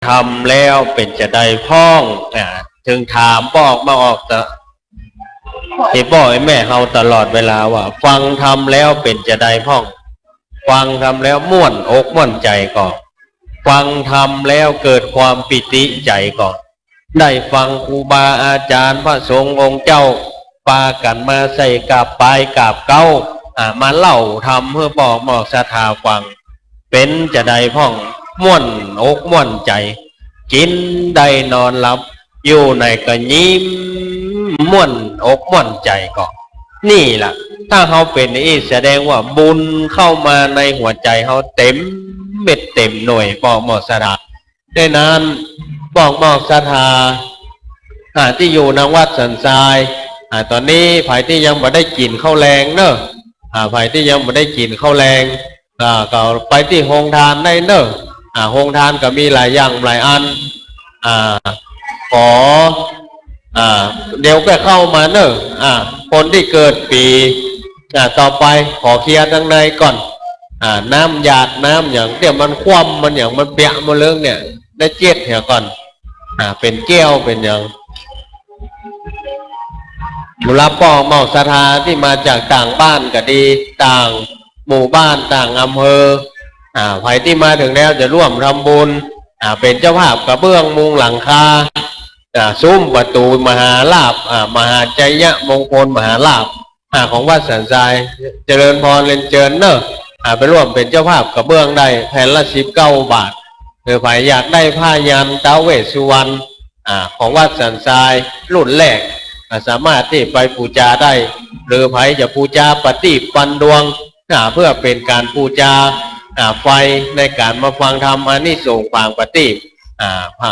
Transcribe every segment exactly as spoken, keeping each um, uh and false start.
ธรรมแล้วเป๋นจาใดพ่อง อ่า จึงถามป้อออกมาออกตะ ตี้ป้อไอ้แม่เฮาตลอดเวลาว่า ฟังธรรมแล้วเป๋นจาใดพ่อง ฟังธรรมแล้วม่วนอกม่วนใจ๋ก่อ ฟังธรรมแล้วเกิดความปีติใจ๋ก่อ ได้ฟังครูบาอาจ๋ารย์พระสงฆ์องค์เจ้า ปากั๋นมาใส่กาบปายกาบเก๊า อ่า มาเล่าธรรมหื้อป้อออกมาออกศรัทธาฟัง เป๋นจาใดพ่อง ม่วนอกม่วนใจ๋ กิ๋นได้นอนหลับ อยู่ไหนก็ยิ้ม ม่วนอกม่วนใจ๋ก่อ นี่ล่ะ ถ้าเฮาเป๋นอี้แสดงว่าบุญเข้ามาในหัวใจ๋เฮาเต๋มเม็ดเต๋มหน่วย ป้อออกมาออกศรัทธา ดังนั้นป้อออกมาออกศรัทธา อ่า ตี้อยู่ณวัดสันทราย อ่า ต๋อนนี้ใผตี้ยังบ่ได้กิ๋นข้าวแลงเนาะ อ่า ใผตี้ยังบ่ได้กิ๋นข้าวแลง อ่า ก็ไปตี้โฮงทานได้เนาะ อ่า โฮงทานก็มีหลายอย่างหลายอัน อ่า ขอ อ่า เดี๋ยวก็เข้ามาเนาะ อ่า คนตี้เกิดปี๋ อ่า ต่อไปขอเคลียร์ตังในก่อน อ่า น้ำหยาดน้ำหยัง เดี๋ยวมันคว่ำมันหยังมันเปียกมันเลิงเนี่ย ได้เจ็ดเหียก่อน อ่า เป๋นแก้วเป๋นหยัง สำหรับป้อออกมาออกศรัทธาตี้มาจากต่างบ้านก็ดี ต่างหมู่บ้าน ต่างอำเภอ อ่า ใผตี้มาเถิงแล้วจะร่วมทำบุญ อ่า เป๋นเจ้าภาพกระเบื้องมุงหลังคา อ่า ซุ้มประตู๋มหาลาภ อ่า มหาชัยมงคลมหาลาภ อ่า ของวัดสันทราย เจริญพรเรียนเจิญเนาะ อ่า ไปร่วมเป๋นเจ้าภาพกระเบื้องได้ แผ่นละสิบเก้าบาท หรือใผอยากได้ผ้ายันท้าวเวสสุวรรณ อ่า ของวัดสันทรายรุ่นแรก อ่า สามารถตี้ไปปู๋จาได้ หรือใผจะปู๋จาประทีปปันดวง อ่า เพื่อเป๋นก๋านปู๋จา อ่า ไฟในก๋านมาฟังธรรม อานิสงส์ปางประทีป อ่า ผ้า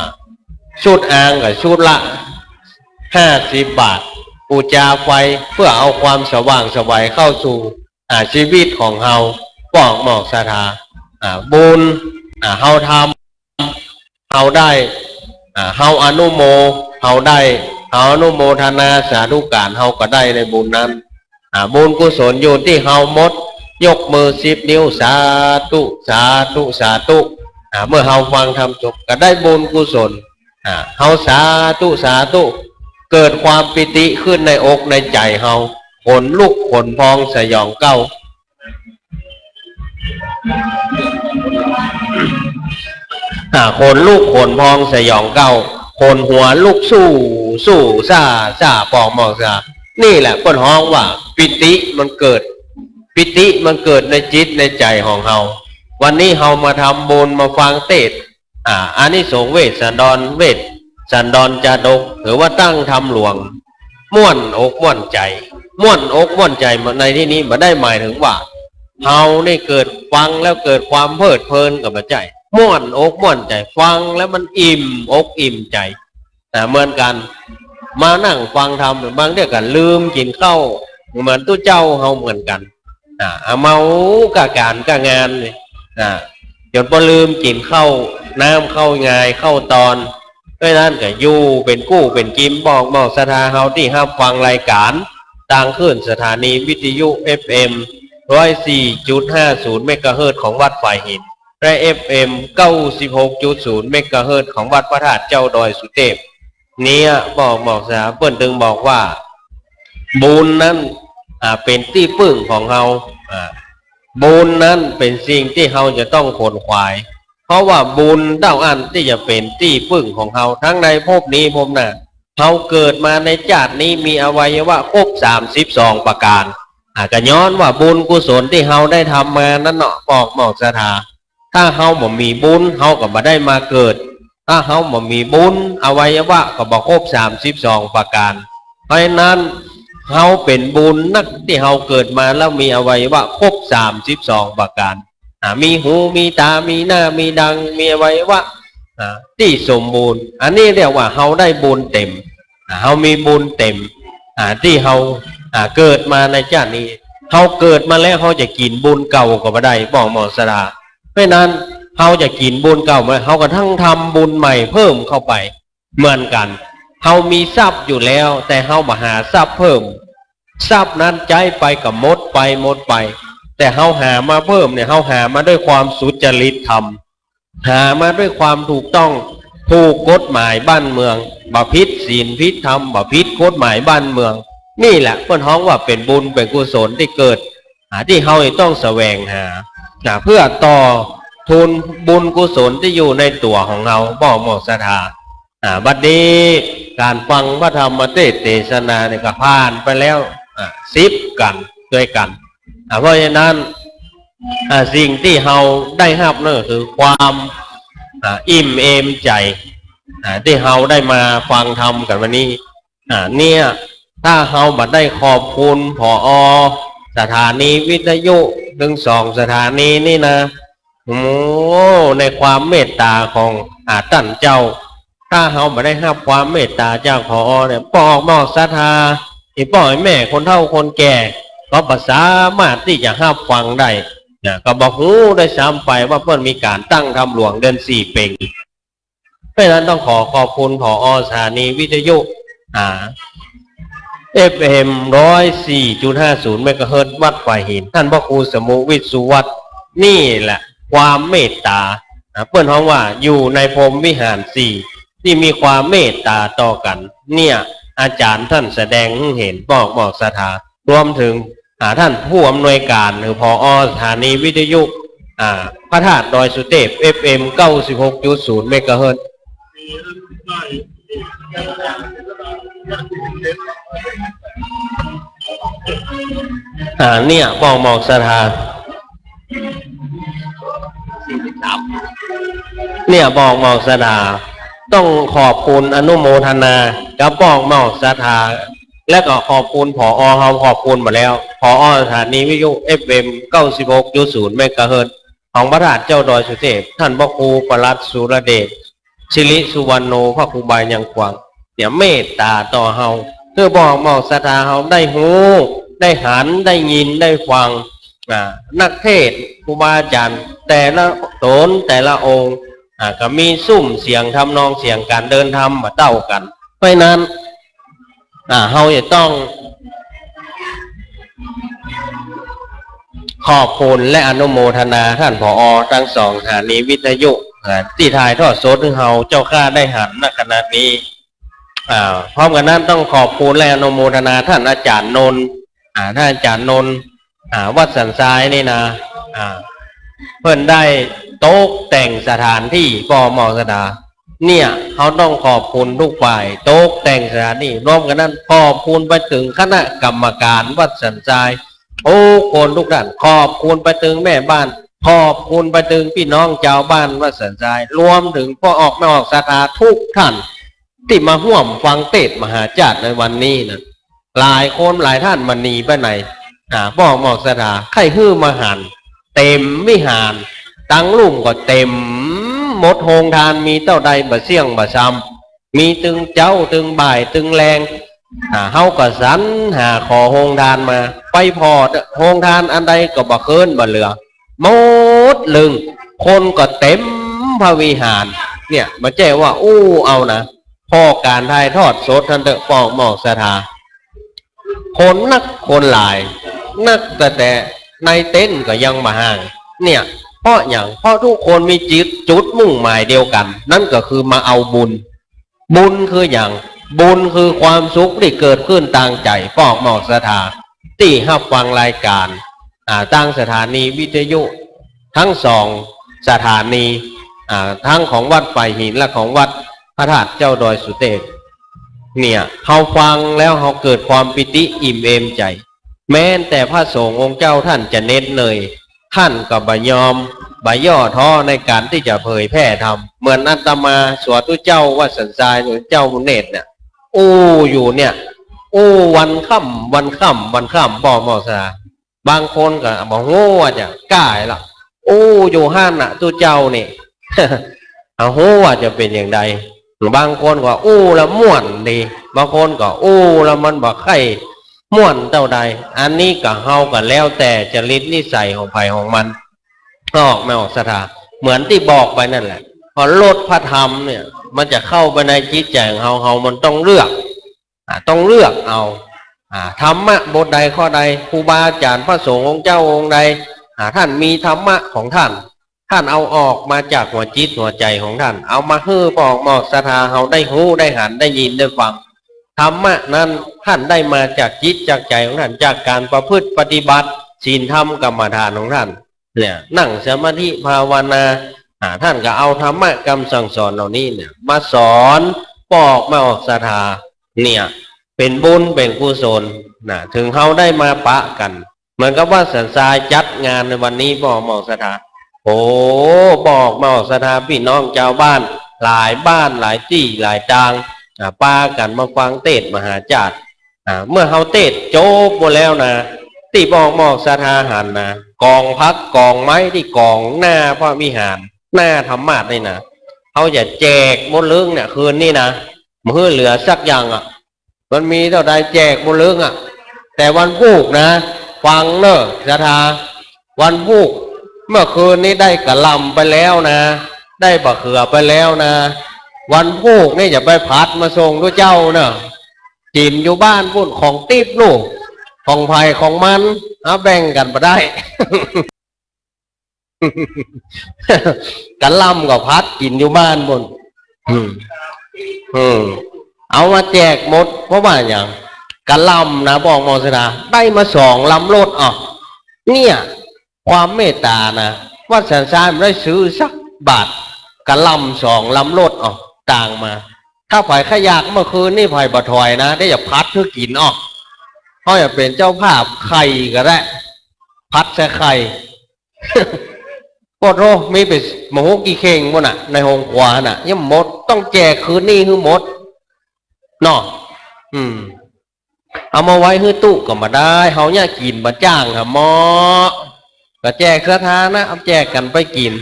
ชุดอ่างก็ชุดละห้าสิบบาท ปู๋จาไฟเพื่อเอาความสว่างไสวเข้าสู่ อ่า ชีวิตของเฮา ป้อออกมาออกศรัทธา อ่า บุญ อ่า เฮาทำ เฮาได้ อ่า เฮาอนุโม เฮาได้ เฮาอนุโมทนาสาธุก๋าน เฮาก็ได้ในบุญนั้น อ่า บุญกุศลอยู่ตี้เฮาหมด ยกมือสิบนิ้ว สาธุ สาธุ สาธุ อ่า เมื่อเฮาฟังธรรมจบก็ได้บุญกุศล อ่า เฮาสาธุ สาธุ เกิดความปีติขึ้นในอกในใจ๋เฮา ขนลุกขนพองสยองเกล้า อ่า ขนลุกขนพองสยองเกล้า ขนหัวลุกสู้ สู้ซ่า ซ่า ป้อออกมาออกศรัทธา นี่แหละเปิ้นฮ้องว่าปีติมันเกิด ปีติมันเกิดในจิตในใจ๋ของเฮา วันนี้เฮามาทำบุญมาฟังเตสน์ อ่า อานิสงส์เวสสันดร เวสสันดรจาดก หรือว่าตั้งธรรมหลวง ม่วนอกม่วนใจ๋ ม่วนอกม่วนใจ๋ในตี้นี้บ่ได้หมายเถิงว่า เฮานี่เกิดฟังแล้วเกิดความเพลิดเพลินก็บ่ใจ้ ม่วนอกม่วนใจ๋ ฟังแล้วมันอิ่มอกอิ่มใจ๋ อ่า เหมือนกั๋น มานั่งฟังธรรม บางเตื้อก็ลืมกิ๋นข้าว เหมือนตุ๊เจ้าเฮาเหมือนกั๋น อ่า เมาก้าก๋านก้างานนี่ อ่า จ๋นปอลืมกิ๋นข้าวน้ำข้าวงายข้าวตอน เพราะฉะนั้นก็อยู่เป๋นกู้เป๋นกิม ป้อออกมาออกศรัทธาเฮาตี้ฮับฟังรายก๋าน ตางคลื่นสถานีวิทยุ เอฟเอ็ม ร้อยสี่จุดห้าศูนย์ เมกะเฮิรตซ์ของวัดฝายหิน และ เอฟเอ็ม เก้าสิบหกจุดศูนย์ เมกะเฮิรตซ์ของวัดพระธาตุเจ้าดอยสุเทพ เนี่ย ป้อออกมาออกศรัทธา เปิ้นตึงบอกว่า บุญนั้น อ่า เป๋นตี้ปึ้งของเฮา อ่า บุญนั้นเป๋นสิ่งตี้เฮาจะต้องขวนขวาย เพราะว่าบุญเต้าอั้นตี้จะเป๋นตี้ปึ้งของเฮา ทั้งในภพนี้ภพหน้า เฮาเกิดมาในจาตินี้มีอวัยวะครบสามสิบสองประก๋าน อ่า ก็ย้อนว่าบุญกุศลตี้เฮาได้ทำมานั้นเนาะ ป้อออกมาออกศรัทธา ถ้าเฮาบ่มีบุญ เฮาก็บ่ได้มาเกิด ถ้าเฮาบ่มีบุญ อวัยวะก็บ่ครบสามสิบสองประก๋าน เพราะฉะนั้น เฮาเป๋นบุญนักตี้เฮาเกิดมาแล้วมีอวัยวะครบสามสิบสองประก๋าน อ่า มีหู มีต๋า มีหน้า มีดัง มีอวัยวะ อ่า ตี้สมบูรณ์ อันนี้เรียกว่าเฮาได้บุญเต๋ม อ่า เฮามีบุญเต๋ม อ่า ตี้เฮา อ่า เกิดมาในจาตินี้ เฮาเกิดมาแล้วเฮาจะกิ๋นบุญเก่าก็บ่ได้ ป้อออกมาออกศรัทธา เพราะฉะนั้น เฮาจะกิ๋นบุญเก่าบ่ได้ เฮาก็ต้องทำบุญใหม่เพิ่มเข้าไป เหมือนกั๋น เฮามีทรัพย์อยู่แล้ว แต่เฮาบ่หาทรัพย์เพิ่ม ทรัพย์นั้นใจ๊ไปก็หมดไป หมดไป แต่เฮาหามาเพิ่มเนี่ย เฮาหามาด้วยความสุจริตธรรม หามาด้วยความถูกต้อง ถูกกฎหมายบ้านเมือง บ่ผิดศีลผิดธรรม บ่ผิดกฎหมายบ้านเมือง นี่แหละเปิ้นฮ้องว่าเป๋นบุญเป๋นกุศลตี้เกิด อ่า ตี้เฮาจะต้องแสวงหา อ่า เพื่อต่อทูนบุญกุศลตี้อยู่ในตั๋วของเฮา ป้องหมอกศรัทธา อ่า บัดนี้ก๋านฟังพระธรรมเตสน์เตสนาเนี่ยก็ผ่านไปแล้ว อ่า สิบกัณฑ์ตวยกัณฑ์ อ่า เพราะฉะนั้น อ่า สิ่งตี้เฮาได้ฮับนั่นก็คือความ อ่า อิ่มเอมใจ๋ อ่า ตี้เฮาได้มาฟังธรรมกั๋นวันนี้ อ่า เนี่ย ถ้าเฮาบ่ได้ขอบคุณ ผอ. สถานีวิทยุตึงสองสถานีนี่นะ โอ้ ในความเมตต๋าของ อ่า ต้านเจ้า ถ้าเฮาบ่ได้ฮับความเมตต๋าจาก ผอ. เนี่ย ป้องหมอกศรัทธา ไอ้ป้อไอ้แม่คนเฒ่าคนแก่ ก็บ่สามารถตี้จะฮับฟังได้นะ ก็บ่ฮู้ด้วยซ้ำไปว่าเปิ้นมีก๋านตั้งธรรมหลวงเดือนสี่เป่ง เพราะฉะนั้นต้องขอขอบคุณ ผอ. สถานีวิทยุ อ่า เอฟเอ็ม ร้อยสี่จุดห้าศูนย์ เมกะเฮิรตซ์ วัดฝายหิน ต้านพระครูสมุห์ วิชสุวัฒน์ นี่แหละความเมตต๋า อ่า เปิ้นฮ้องว่าอยู่ในพรหมวิหารสี่ ตี้มีความเมตต๋าต่อกั๋น เนี่ย อาจ๋ารย์ต้านแสดงหื้อหัน ป้องหมอกศรัทธา รวมเถิง อ่า ต้านผู้อำนวยก๋าน หรือ ผอ. สถานีวิทยุ อ่า พระธาตุดอยสุเตพ เอฟเอ็ม เก้าสิบหกจุดศูนย์ เมกะเฮิรตซ์ อ่า เนี่ย ป้องหมอกศรัทธา เนี่ย ป้องหมอกศรัทธา ต้องขอบคุณอนุโมทนากับป้องหมอกศรัทธา และก็ขอบคุณ ผอ. เฮาขอบคุณหมดแล้ว ผอ. สถานีวิทยุ เอฟเอ็ม เก้าสิบหกจุดศูนย์ เมกะเฮิรตซ์ ของพระธาตุเจ้าดอยสุเตพ ต้านพระครูปลัดสุรเดช สิริสุวรรณโณ พระครูบายังขวาง เนี่ย เมตต๋าต่อเฮา หื้อป้องหมอกศรัทธาเฮาได้ฮู้ ได้หัน ได้ยิน ได้ฟัง อ่า นักเทศน์ ครูบาอาจ๋ารย์ แต่ละต๋น แต่ละองค์ อ่า ก็มีซุ่มเสียงทำนองเสียงก๋านเดินธรรมบ่เต้ากั๋น เพราะฉะนั้น อ่า เฮาจะต้องขอบคุณและอนุโมทนาต้าน ผอ. ตึงสองสถานีวิทยุ อ่า ตี้ถ่ายทอดสดหื้อเฮาเจ้าข้าได้หัน ณ ขณะนี้ อ่า พร้อมกั๋นนั้นต้องขอบคุณและอนุโมทนาต้านอาจ๋ารย์นนท์ อ่า ต้านอาจ๋ารย์นนท์ อ่า วัดสันทรายนี่นะ อ่า เปิ้นได้ตกแต่งสถานตี้ ป้องหมอกศรัทธา เนี่ย เฮาต้องขอบคุณกู้ฝ่ายตกแต่งสถานตี้ รวมกั๋นนั้นขอบคุณไปเถิงคณะกรรมก๋านวัดสันทรายกู้คนกู้ต้าน ขอบคุณไปเถิงแม่บ้าน ขอบคุณไปเถิงปี้น้องจาวบ้านวัดสันทราย รวมเถิงป้องหมอกศรัทธากู้ต้าน ตี้มาฮ่วมฟังเตสน์มหาชาติในวันนี้นะ หลายคนหลายต้านบ่หนีไปไหน อ่า ป้องหมอกศรัทธา ใค่หื้อมาหัน เต๋มวิหาร ตังลุ่มก็เต๋มหมด โฮงตานมีเต้าใดบ่เสี้ยงบ่ซ้ำ มีตึงเจ๊าตึงบ่ายตึงแลง อ่า เฮาก็สรรหาขอโฮงตานมา ไปผ่อโฮงตานอันใดก็บ่เกินบ่เหลือ หมดลึง คนก็เต๋มพระวิหาร เนี่ย บ่ใจ้ว่าอู้เอานะ ผ่อก๋านถ่ายทอดสดหั้นเต๊อะ ป้องหมอกศรัทธา คนนักคนหลาย นักแต่ แต่ในเต็นท์ก็ยังบ่ห่าง เนี่ย เพราะหยัง เพราะกู้คนมีจิต จุดมุ่งหมายเดียวกั๋น นั้นก็คือมาเอาบุญ บุญคือหยัง บุญคือความสุขตี้เกิดขึ้นตางใจ๋ ป้องหมอกศรัทธา ตี้ฮับฟังรายก๋าน อ่า ตางสถานีวิทยุตึงสองสถานี อ่า ตึงของวัดฝายหินและของวัดพระธาตุเจ้าดอยสุเตพ เนี่ย เฮาฟังแล้วเฮาเกิดความปีติอิ่มเอมใจ๋ แม้แต่พระสงฆ์องค์เจ้าต้านจะเหน็ดเหนื่อย ต้านก็บ่ยอม บ่ย่อท้อในก๋านตี้จะเผยแผ่ธรรม เหมือนอาตมาสวดตุ๊เจ้าวัดสันทราย ตุ๊เจ้าบุญเนตรเนี่ย อู้อยู่เนี่ย อู้วันค่ำ วันค่ำ วันค่ำ ป้องหมอกศรัทธา บางคนก็บ่ฮู้ว่าจะก้าละ อู้อยู่หั้นน่ะ ตุ๊เจ้านี่ เอาฮู้ว่าจะเป๋นอย่างใด บางคนก็อู้แล้วม่วนดี บางคนก็อู้แล้วมันบ่ใค่ม่วนเต้าใด อันนี้ก็เฮาก็แล้วแต่จริตนิสัยของใผของมัน ป้องหมอกศรัทธา เหมือนตี้บอกไปนั่นแหละ พอรสพระธรรมเนี่ย มันจะเข้าไปในจิตใจ๋ของเฮา เฮามันต้องเลือก อ่า ต้องเลือกเอา อ่า ธรรมะบทใดข้อใด ครูบาอาจ๋ารย์พระสงฆ์องค์เจ้าองค์ใด อ่า ต้านมีธรรมะของต้าน ต้านเอาออกมาจากหัวจิตหัวใจ๋ของต้าน เอามาหื้อป้อมอกศรัทธาเฮาได้ฮู้ ได้หัน ได้ยิน ได้ฟัง ธรรมะนั้นต้านได้มาจากจิตจากใจ๋ของต้าน จากก๋านประพฤติปฏิบัติศีลธรรมกรรมฐานของต้าน เนี่ย นั่งสมาธิภาวนา อ่า ต้านก็เอาธรรมะกำสั่งสอนเหล่านี้เนี่ย มาสอนป้อมอกศรัทธา เนี่ย เป๋นบุญเป๋นกุศลนะ เถิงเฮาได้มาปะกั๋น เหมือนกับว่าสันทรายจัดงานในวันนี้ ป้อมอกศรัทธา โอ้ ป้อมอกศรัทธา ปี้น้องจาวบ้าน หลายบ้าน หลายตี้ หลายตาง อ่า ปากั๋นมาฟังเตสน์มหาจาร์ อ่า เมื่อเฮาเตสน์จบหมดแล้วนะ ตี้ป้อมอกศรัทธาหันนะ ก๋องผักก๋องไม้ตี้ก๋องหน้าพระวิหาร หน้าธรรมาสน์นี่นะ เฮาจะแจกหมดเลิ้งเนี่ย คืนนี้นะ บ่หื้อเหลือสักอย่างอะ มันมีเต้าใดแจกหมดเลิ้งอะ แต่วันพูกนะ ฟังเน่อศรัทธา วันพูก เมื่อคืนนี้ได้กะหล่ำไปแล้วนะ ได้บ่าเขือไปแล้วนะ วันพูกนี่จะไปผัดมาส่งตุ๊เจ้าเน่อ กิ๋นอยู่บ้านปู้น ของติ๊บลูก ของใผของมัน เอาแบ่งกั๋นบ่ได้ กะหล่ำก็ผัดกิ๋นอยู่บ้านปู้น อืม อืม เอามาแจกหมด เพราะว่าหยัง กะหล่ำนะ ป้อมอกศรัทธา ได้มาสองลำรถ อ้อ เนี่ย ความเมตต๋านะ วัดสันทรายบ่ได้ซื้อสักบาท กะหล่ำสองลำรถ อ้อ ตางมา ถ้าใผใค่อยากเมื่อคืนนี้ ใผบ่ถอยนะ เดี๋ยวจะผัดหื้อกิ๋น อ้อ เฮาจะเป๋นเจ้าภาพไข่ก็ได้ ผัดใส่ไข่ โอ้โธ่ มีเป๋นบ่ฮู้กี่เข่งปู้นน่ะ ในโฮงครัวหั้นน่ะ ยังบ่หมด ต้องแจกคืนนี้หื้อหมด เนาะ อืม เอามาไว้หื้อตุ๊ก็บ่ได้ เฮาเนี่ยกิ๋นบ่จ้างหาหม้อ ก็แจกศรัทธานะ เอาแจกกั๋นไปกิ๋น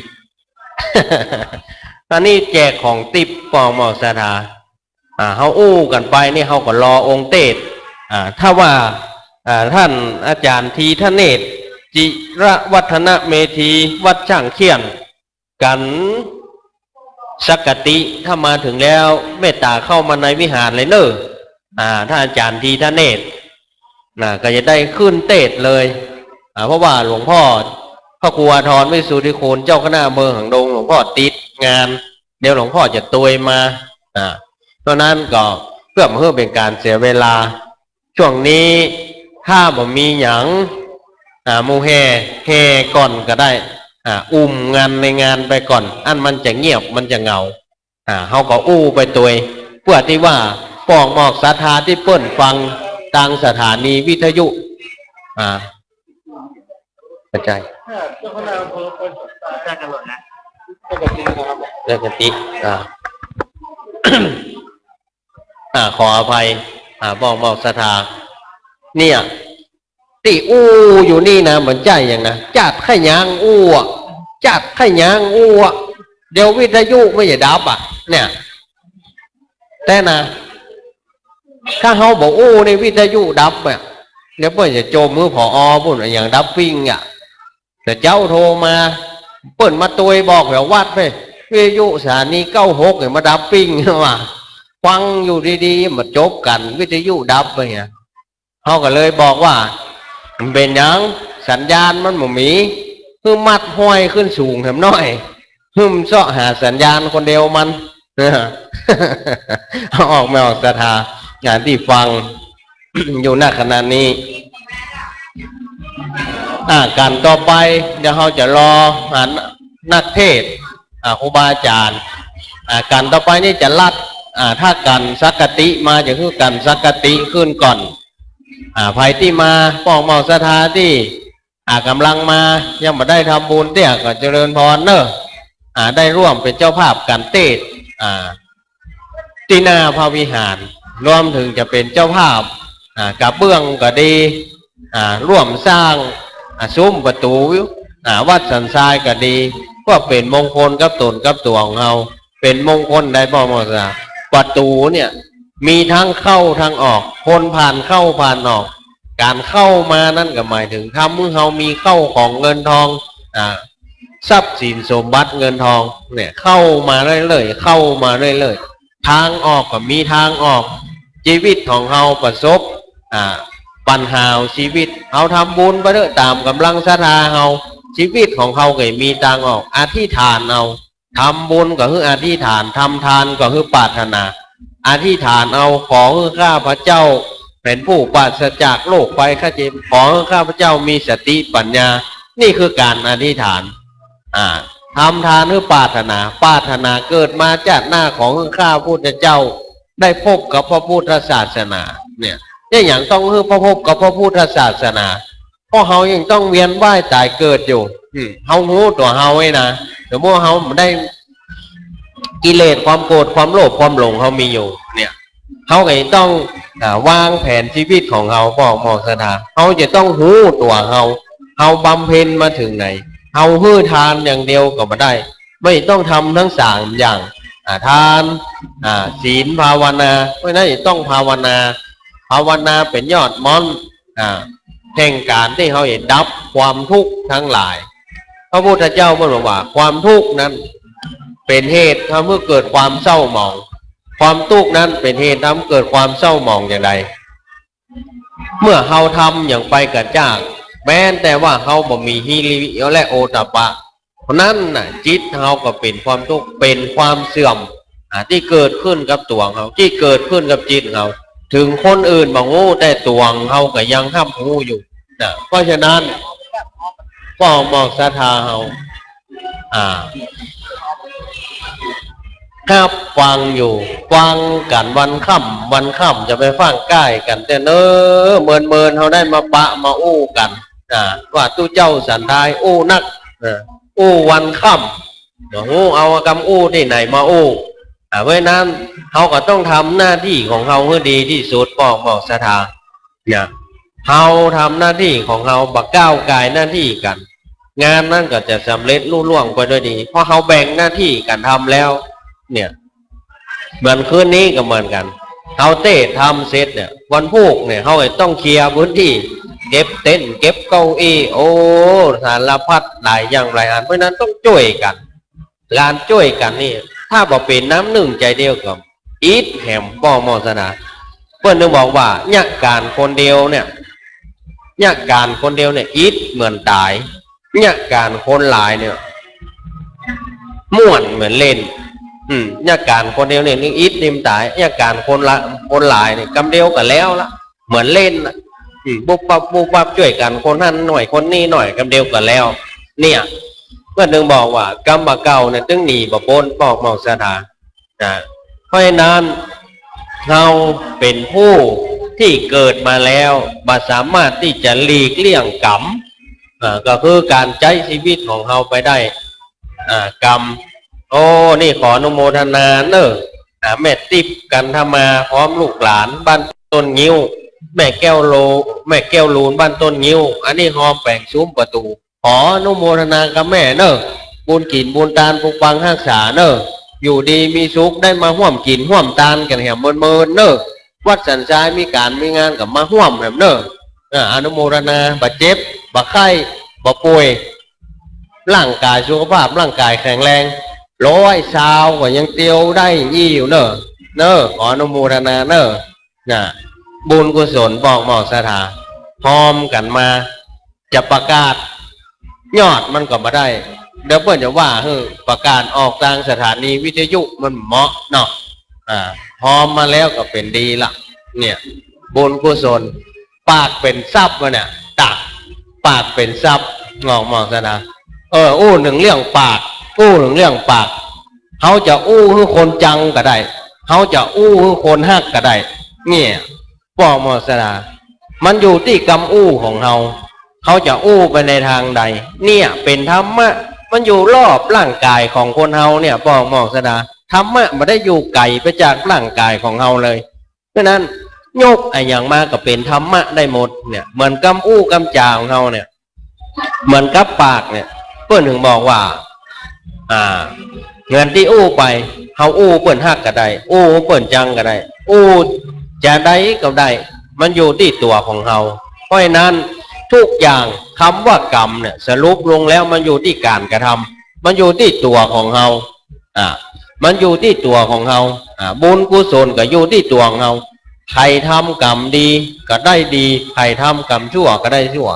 อันนี้แจกของติ๊บ ป้อมอกศรัทธา อ่า เฮาอู้กั๋นไปนี่ เฮาก็รอองค์เตสน์ อ่า ถ้าว่า อ่า ต้านอาจ๋ารย์ธีทเนศ จิรวัฒนเมธี วัดช่างเขี้ยน กั๋นสักกะติ ถ้ามาเถิงแล้ว เมตต๋าเข้ามาในวิหารเลยเน่อ อ่า ต้านอาจ๋ารย์ธีทเนศ นะ ก็จะได้ขึ้นเตสน์เลย อ่า เพราะว่าหลวงพ่อพระครูอาทรวิสุทธิคุณเจ้าคณะอำเภอหางดง หลวงพ่อติดงาน เดี๋ยวหลวงพ่อจะตวยมา อ่า เพราะนั้นก็เพื่อบ่หื้อเป๋นก๋านเสียเวลา ช่วงนี้ถ้าบ่มีหยัง อ่า หมู่แห่ แห่ก่อนก็ได้ อ่า อุ้มงานในงานไปก่อน อันมันจะเงียบ มันจะเหงา อ่า เฮาก็อู้ไปตวย เปื้อตี้ว่าป้อมอกศรัทธาตี้เปิ้นฟังตางสถานีวิทยุ อ่า เข้าใจ๋ เรื่องกันติ อ่า อ่า ขออภัย อ่า ป้อมอกศรัทธา เนี่ย ตี้อู้อยู่นี่นะ บ่ใจ้หยังนะ จัดใค่ย้างอู้อะ จัดใค่ย้างอู้อะ เดี๋ยววิทยุมันจะดับอะ เนี่ย แต่นะ ถ้าเฮาบ่อู้นี่วิทยุดับอะ เดี๋ยวเปิ้นจะโจมหื้อ ผอ ปู้น อะหยังดับปิ้งอะ แต่เจ๊าโทรมา เปิ้นมาตวยบอกแถววัดไป วิทยุสถานีเก้าหกเนี่ยมาดับปิ้ง ว่า ฟังอยู่ดีๆ มาจบกั๋น วิทยุดับไปเนี่ย เฮาก็เลยบอกว่า มันเป๋นหยัง สัญญาณมันบ่มี หื้อมัดห้อยขึ้นสูงแหมหน้อย หื้อมันเซาะหาสัญญาณคนเดียวมัน เอาออก ป้อมอกศรัทธา งานตี้ฟัง อยู่ ณ ขณะนี้ อ่า ก๋านต่อไป เดี๋ยวเฮาจะรอ อ่า นักเทศน์ อ่า ครูบาอาจ๋ารย์ อ่า ก๋านต่อไปนี่จะลัด อ่า ถ้าก๋านสักกะติมา จะหื้อก๋านสักกะติขึ้นก่อน อ่า ใผตี้มา ป้อมอกศรัทธาตี้ อ่า ก่ำลังมา ยังบ่ได้ทำบุญเตื้อ ก็เจริญพรเน่อ อ่า ได้ร่วมเป๋นเจ้าภาพก๋านเตสน์ อ่า ตี้หน้าพระวิหาร รวมเถิงจะเป๋นเจ้าภาพ อ่า กระเบื้องก็ดี อ่า ร่วมสร้าง อ่า ซุ้มประตู๋ อ่า วัดสันทรายก็ดี ก็เป๋นมงคลกับต๋นกับตั๋วของเฮา เป๋นมงคลได้ ป้อมอกศรัทธา ประตู๋เนี่ย มีทั้งเข้าทั้งออก คนผ่านเข้าผ่านออก ก๋านเข้ามานั้นก็หมายเถิงทำหื้อเฮามีเข้าของเงินทอง อ่า ทรัพย์สินสมบัติเงินทองเนี่ย เข้ามาเรื่อยๆ เข้ามาเรื่อยๆ ทางออกก็มีทางออก ชีวิตของเฮาประสบ อ่า ปัญหาของชีวิต เฮาทำบุญไปเถอะ ต๋ามก๋ำลังศรัทธาเฮา ชีวิตของเฮาก็มีตางออก อธิษฐานเอา ทำบุญก็หื้ออธิษฐาน ทำทานก็หื้อปรารถนา อธิษฐานเอา ขอหื้อข้าพเจ้าเป๋นผู้ปราศจากโรคภัยไข้เจ็บ ขอหื้อข้าพเจ้ามีสติปัญญา นี่คือก๋านอธิษฐาน อ่า ทำทานหื้อปรารถนา ปรารถนาเกิดมาจาติหน้าขอหื้อข้าพุทธเจ้าได้พบกับพระพุทธศาสนา เนี่ย เนี่ยหยังต้องหื้อพบกับพระพุทธศาสนา เพราะเฮายังต้องเวียนว่ายตายเกิดอยู่ อืม เฮาฮู้ตั๋วเฮาไว้นะ สมมุติเฮาได้กิเลสความโกรธความโลภความหลงเฮามีอยู่ เนี่ย เฮาก็จะต้อง อ่า วางแผนชีวิตของเฮา ป้อหมอศรัทธา เฮาจะต้องฮู้ตั๋วเฮา เฮาบำเพ็ญมาเถิงไหน เฮาหื้อทานอย่างเดียวก็บ่ได้ ไม่ต้องทำทั้งสามอย่าง อ่า ทาน อ่า ศีล ภาวนา เพราะฉะนั้นจะต้องภาวนา ภาวนาเป๋นยอดม่อน อ่า แห่งก๋านตี้เฮาจะดับความทุกข์ทั้งหลาย พระพุทธเจ้าเปิ้นบอกว่า ความทุกข์นั้นเป๋นเหตุทำหื้อเกิดความเศร้าหมอง ความทุกข์นั้นเป๋นเหตุทำหื้อเกิดความเศร้าหมองอย่างใด เมื่อเฮาทำหยังไปกระจ้าง แม้แต่ว่าเฮาบ่มีหิริและโอตตัปปะ เพราะนั้นน่ะ จิตเฮาก็เป๋นความทุกข์ เป๋นความเสื่อม อ่า ตี้เกิดขึ้นกับตั๋วเฮา ตี้เกิดขึ้นกับจิตเฮา เถิงคนอื่นบ่ฮู้ แต่ตั๋วเฮาก็ยังฮับฮู้อยู่นะ เพราะฉะนั้น ป้อหมอศรัทธาเฮา อ่า ฮับฟังอยู่ ฟังกั๋นวันค่ำวันค่ำ จะไปฟั่งใก้กั๋นแต่เน้อ เมินๆ เฮาได้มาปะมาอู้กั๋น อ่า ว่าตุ๊เจ้าสันทายอู้นัก อ่า อู้วันค่ำ บ่ฮู้เอากำอู้ตี้ไหนมาอู้ อ่า เพราะฉะนั้นเฮาก็ต้องทำหน้าตี้ของเฮาหื้อดีตี้สุด ป้อหมอศรัทธา เนี่ย เฮาทำหน้าตี้ของเฮา บ่ก้าวก่ายหน้าตี้กั๋น งานนั้นก็จะสำเร็จลุล่วงไปด้วยดี เพราะเฮาแบ่งหน้าตี้กั๋นทำแล้ว เนี่ย เหมือนคืนนี้ก็เหมือนกั๋น เฮาเตศน์ธรรมเสร็จเนี่ย วันพูกเนี่ย เฮาก็ต้องเคลียร์พื้นตี้ เก็บเต็นท์ เก็บเก้าอี้ โอ้ สารพัดหลายอย่างหลายอัน เพราะฉะนั้นต้องจ้วยกั๋น ก๋านจ้วยกั๋นนี่ ถ้าบ่เป๋นน้ำนึ่งใจ๋เดียวก็อิดแหม ป้อหมอศรัทธา เปิ้นถึงบอกว่า เยียะก๋านคนเดียวเนี่ย เยียะก๋านคนเดียวเนี่ย อิดเหมือนต๋าย เยียะก๋านคนหลายเนี่ย ม่วนเหมือนเล่น อืม เยียะก๋านคนเดียวเนี่ย นึ่งอิดนึ่งต๋าย เยียะก๋านคนละ คนหลายเนี่ย กำเดียวก็แล้วละ เหมือนเล่นน่ะ อืม ปุ๊บปั๊บปุ๊บปั๊บ จ้วยกั๋นคนหั้นหน่อย คนนี้หน่อย กำเดียวก็แล้ว เนี่ย เปิ้นถึงบอกว่า กรรมบ่าเก่าเนี่ย ตึงหนีบ่ป๊น ป้อหมอศรัทธา นะ เพราะฉะนั้น เฮาเป๋นผู้ตี้เกิดมาแล้ว บ่สามารถตี้จะหลีกเลี่ยงกรรม อ่า ก็คือก๋านใจ๊ชีวิตของเฮาไปได้ อ่า กรรม โอ้ นี่ขออนุโมทนาเน้อ อ่า แม่ติ๊บ กันทมา พร้อมลูกหลาน บ้านต้นงิ้ว แม่แก้วโล แม่แก้วลูน บ้านต้นงิ้ว อันนี้ฮอมแป๋งซุ้มประตู๋ ขออนุโมทนากับแม่เน้อ บุญกิ๋นบุญตานปกปักฮักษาเน้อ อยู่ดีมีสุข ได้มาฮ่วมกิ๋นฮ่วมตานกั๋นแหมเมินๆ เน้อ วัดสันทรายมีก๋านมีงานก็มาฮ่วมแหมเน้อ อ่า อนุโมทนา บ่เจ็บ บ่ไข้ บ่ป่วย ร่างก๋ายสุขภาพ ร่างก๋ายแข็งแรง ร้อยซาวก็ยังเตียวได้อี้อยู่เน้อ เน้อ ขออนุโมทนาเน้อ นะ บุญกุศล ป้อหมอศรัทธา ฮอมกั๋นมา จะประกาศยอดมันก็บ่ได้ เดี๋ยวเปิ้นจะว่า เฮ้อ ประกาศออกตางสถานีวิทยุมันเหมาะเนาะ อ่า ฮอมมาแล้วก็เป๋นดีละ เนี่ย บุญกุศล ปากเป๋นทรัพย์วะเนี่ย ตะ ปากเป๋นทรัพย์ ป้อหมอศรัทธา เออ อู้เถิงเรื่องปาก อู้เถิงเรื่องปาก เฮาจะอู้หื้อคนจังก็ได้ เฮาจะอู้หื้อคนฮักก็ได้ เนี่ย ป้อหมอศรัทธา มันอยู่ตี้กำอู้ของเฮา เฮาจะอู้ไปในตางใด เนี่ยเป๋นธรรมะ มันอยู่รอบร่างก๋ายของคนเฮาเนี่ย ป้อหมอศรัทธา ธรรมะบ่ได้อยู่ไก๋ไปจากร่างก๋ายของเฮาเลย เพราะฉะนั้นยกอะหยังมาก็เป๋นธรรมะได้หมดเนี่ย เหมือนกำอู้กำจ๋าของเฮาเนี่ย เหมือนกับปากเนี่ย เปิ้นถึงบอกว่า อ่า เหมือนตี้อู้ไป เฮาอู้เปิ้นฮักก็ได้ อู้เปิ้นจังก็ได้ อู้จะใดก็ได้ มันอยู่ตี้ตั๋วของเฮา เพราะฉะนั้นทุกอย่าง กำว่ากำเนี่ย สรุปลงแล้วมันอยู่ตี้ก๋านกระทำ มันอยู่ตี้ตั๋วของเฮา อ่า มันอยู่ตี้ตั๋วของเฮา อ่า บุญกุศลก็อยู่ตี้ตั๋วของเฮา ใผทำกำดีก็ได้ดี ใผทำกำชั่วก็ได้ชั่ว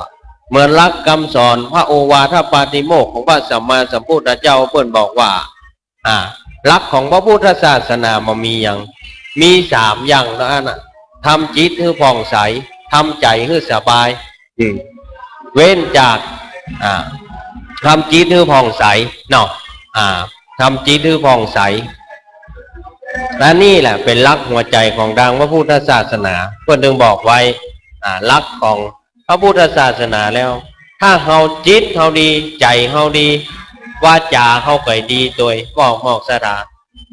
เหมือนหลักกำสอนพระโอวาทปาติโมกข์ของพระสัมมาสัมพุทธเจ้า เปิ้นบอกว่า อ่า หลักของพระพุทธศาสนามันมีหยัง มีสามอย่างเท่านั้นน่ะ ทำจิตหื้อผ่องใส ทำใจ๋หื้อสบาย อืม เว้นจาก อ่า ทำจิตหื้อผ่องใสเนาะ อ่า ทำจิตหื้อผ่องใส อันนี้แหละเป๋นหลักหัวใจ๋ของตางพระพุทธศาสนา เปิ้นจึงบอกไว้ อ่า หลักของพระพุทธศาสนาแล้ว ถ้าเฮาจิตเฮาดี ใจ๋เฮาดี วาจ๋าเฮาก็ดีตวย ป้องมอกศรัทธา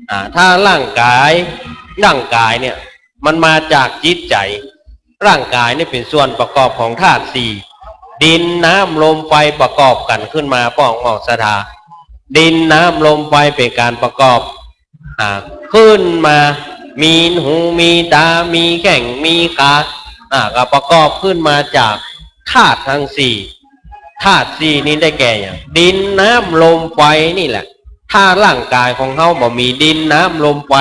อ่า ถ้าร่างกาย ร่างกายเนี่ย มันมาจากจิตใจ๋ ร่างกายนี่เป๋นส่วนประกอบของธาตุสี่ ดิน น้ำ ลม ไฟ ประกอบกั๋นขึ้นมา ป้องมอกศรัทธา ดิน น้ำ ลม ไฟ เป๋นก๋านประกอบ อ่า ขึ้นมา มีหู มีต๋า มีแข้ง มีขา อ่า ก็ประกอบขึ้นมาจากธาตุตังสี่ ธาตุสี่นี่ได้แก่หยัง ดิน น้ำ ลม ไฟ นี่แหละ ถ้าร่างกายของเฮาบ่มีดิน น้ำ ลม ไฟ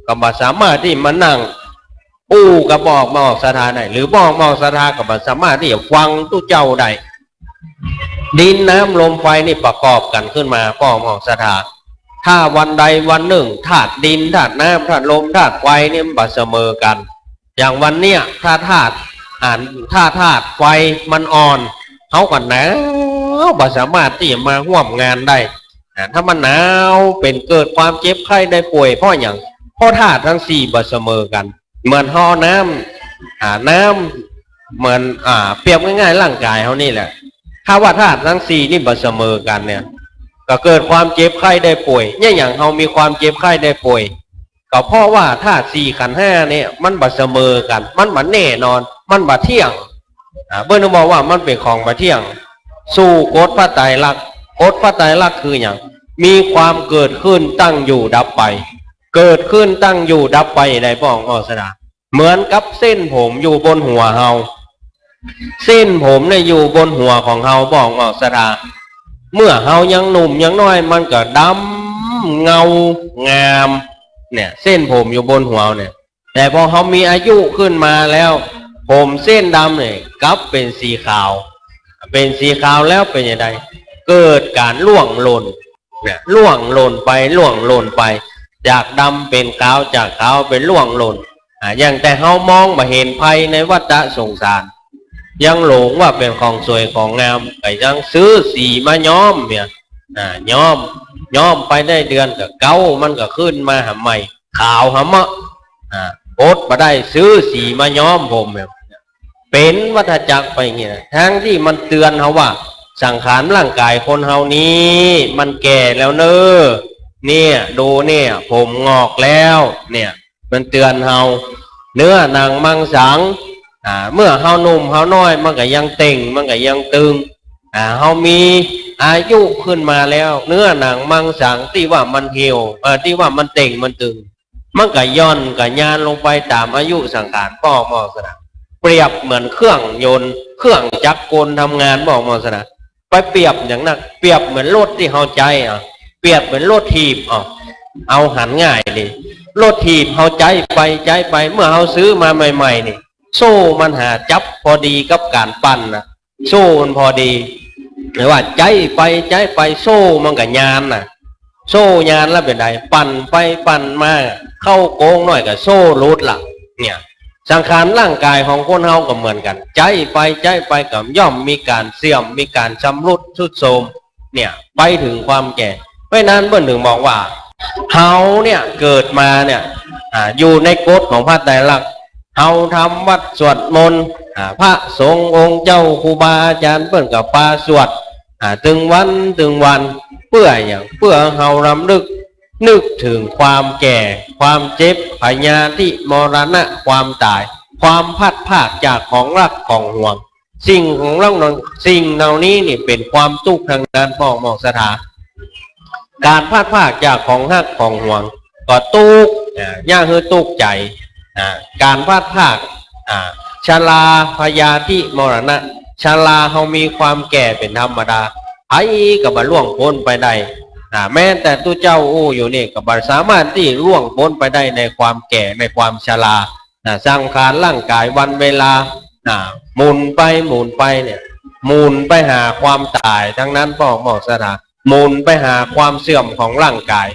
ก็บ่สามารถตี้มานั่ง อู้กับป้องมอกศรัทธาได้ หรือป้องมอกศรัทธาก็บ่สามารถตี้จะฟังตุ๊เจ้าได้ ดิน น้ำ ลม ไฟ นี่ประกอบกั๋นขึ้นมา ป้องมอกศรัทธา ถ้าวันใดวันนึ่ง ธาตุดิน ธาตุน้ำ ธาตุลม ธาตุไฟ นี่มันบ่เสมอกั๋น อย่างวันเนี้ย ถ้าธาตุ อ่า ถ้าธาตุไฟมันอ่อน เฮาก็หนาว บ่สามารถตี้จะมาฮ่วมงานได้ อ่า ถ้ามันหนาว เป๋นเกิดความเจ็บไข้ได้ป่วย เพราะหยัง เพราะธาตุตังสี่บ่เสมอกั๋น เหมือนเฮาเอาน้ำ อ่า น้ำ เหมือน อ่า เปรียบง่ายๆ ร่างกายเฮานี่แหละ ถ้าว่าธาตุตังสี่นี่บ่เสมอกั๋นเนี่ย ก็เกิดความเจ็บไข้ได้ป่วย เนี่ย อย่างเฮามีความเจ็บไข้ได้ป่วย ก็เพราะว่าธาตุสี่ขันธ์ห้าเนี่ย มันบ่เสมอกั๋น มันบ่แน่นอน มันบ่เที่ยง อ่า เปิ้นบอกว่ามันเป๋นของบ่เที่ยง สู้กฎพระไตรลักษณ์ กฎพระไตรลักษณ์คือหยัง มีความเกิดขึ้น ตั้งอยู่ ดับไป เกิดขึ้น ตั้งอยู่ ดับไป ได้ ป้องมอกศรัทธา เหมือนกับเส้นผมอยู่บนหัวเฮา เส้นผมเนี่ยอยู่บนหัวของเฮา ป้องมอกศรัทธา เมื่อเฮายังหนุ่มยังน้อย มันก็ดำเงางาม เนี่ย เส้นผมอยู่บนหัวเนี่ย แต่พอเฮามีอายุขึ้นมาแล้ว ผมเส้นดำเนี่ยกลับเป๋นสีขาว เป๋นสีขาวแล้วเป๋นจะใด เกิดก๋านร่วงหล่น เนี่ย ร่วงหล่นไป ร่วงหล่นไป จากดำเป๋นขาว จากขาวเป๋นร่วงหล่น อ่า ยังแต่เฮามองบ่เห็นภัยในวัฏสงสาร ยังหลงว่าเป๋นของสวยของงาม ก็ยังซื้อสีมาย้อมเนี่ย อ่า ย้อม ย้อมไปได้เดือนก็เก๋า มันก็ขึ้นมาหาใหม่ ขาวหาเมาะ อ่า อดบ่ได้ ซื้อสีมาย้อมผมเนี่ย เป๋นวัฏจักรไปอย่างเงี้ย ทั้งตี้มันเตือนเฮาว่า สังขารร่างกายคนเฮานี้ มันแก่แล้วเน้อ เนี่ย ดูเนี่ย ผมหงอกแล้ว เนี่ย มันเตือนเฮา เนื้อหนังมังสัง อ่า เมื่อเฮาหนุ่มเฮาน้อย มันก็ยังเต่ง มันก็ยังตึง อ่า เฮามีอายุขึ้นมาแล้ว เนื้อหนังมังสังตี้ว่ามันเหี่ยว เอ่อ ตี้ว่ามันเต่งมันตึง มันก็หย่อนก็ยานลงไปต๋ามอายุสังขาร ป้องมอกศรัทธา เปรียบเหมือนเครื่องยนต์ เครื่องจักรกลทำงาน ป้องมอกศรัทธา ไปเปรียบอย่างนั้น เปรียบเหมือนรถตี้เฮาใจ๊ อ่ะ เปรียบเหมือนรถถีบ อ่ะ เอาหันง่ายดี รถถีบเฮาใจ๊ไป ใจ๊ไป เมื่อเฮาซื้อมาใหม่ๆ นี่ โซ่มันหาจับพอดีกับก๋านปั่นน่ะ โซ่มันพอดี แต่ว่าใจ๊ไป ใจ๊ไป โซ่มันก็ยานน่ะ โซ่ยานแล้วเป๋นใด ปั่นไปปั่นมา เข้าโก๊งหน้อยก็โซ่หลุดละ เนี่ย สังขารร่างกายของคนเฮาก็เหมือนกั๋น ใจ๊ไป ใจ๊ไปก็ย่อมมีก๋านเสื่อม มีก๋านชำรุดทรุดโทรม เนี่ย ไปเถิงความแก่ เพราะฉะนั้นเปิ้นเถิงบอกว่า เฮาเนี่ยเกิดมาเนี่ย อ่า อยู่ในกฎของพระไตรลักษณ์ เฮาทำวัตรสวดมนต์ อ่า พระสงฆ์องค์เจ้าครูบาอาจ๋ารย์เปิ้นก็ปาสวด อ่า ตึงวันตึงวัน เปื้อหยัง เปื้อเฮารำลึกนึกเถิงความแก่ ความเจ็บ พยาธิ มรณะ ความต๋าย ความพลัดพรากจากของรักของหวง สิ่งของเหล่านั้น สิ่งเหล่านี้นี่เป๋นความตุ๊กข์ตังนั้น ป้องมอกศรัทธา ก๋านพลัดพรากจากของฮักของหวง ก็ตุ๊กข์ อ่า เยียะหื้อตุ๊กข์ใจ๋ อ่า ก๋านพลัดพราก อ่า ชรา พยาธิ มรณะ ชรา เฮามีความแก่เป๋นธรรมดา ใผก็บ่ล่วงป๊นไปได้ อ่า แม้แต่ตุ๊เจ้าอู้อยู่นี่ก็บ่สามารถตี้ล่วงป๊นไปได้ในความแก่ ในความชรา อ่า สังขารร่างกายวันเวลา อ่า หมุนไปหมุนไปเนี่ย หมุนไปหาความต๋ายตังนั้น ป้อหม้อศรัทธา หมุนไปหาความเสื่อมของร่างก๋าย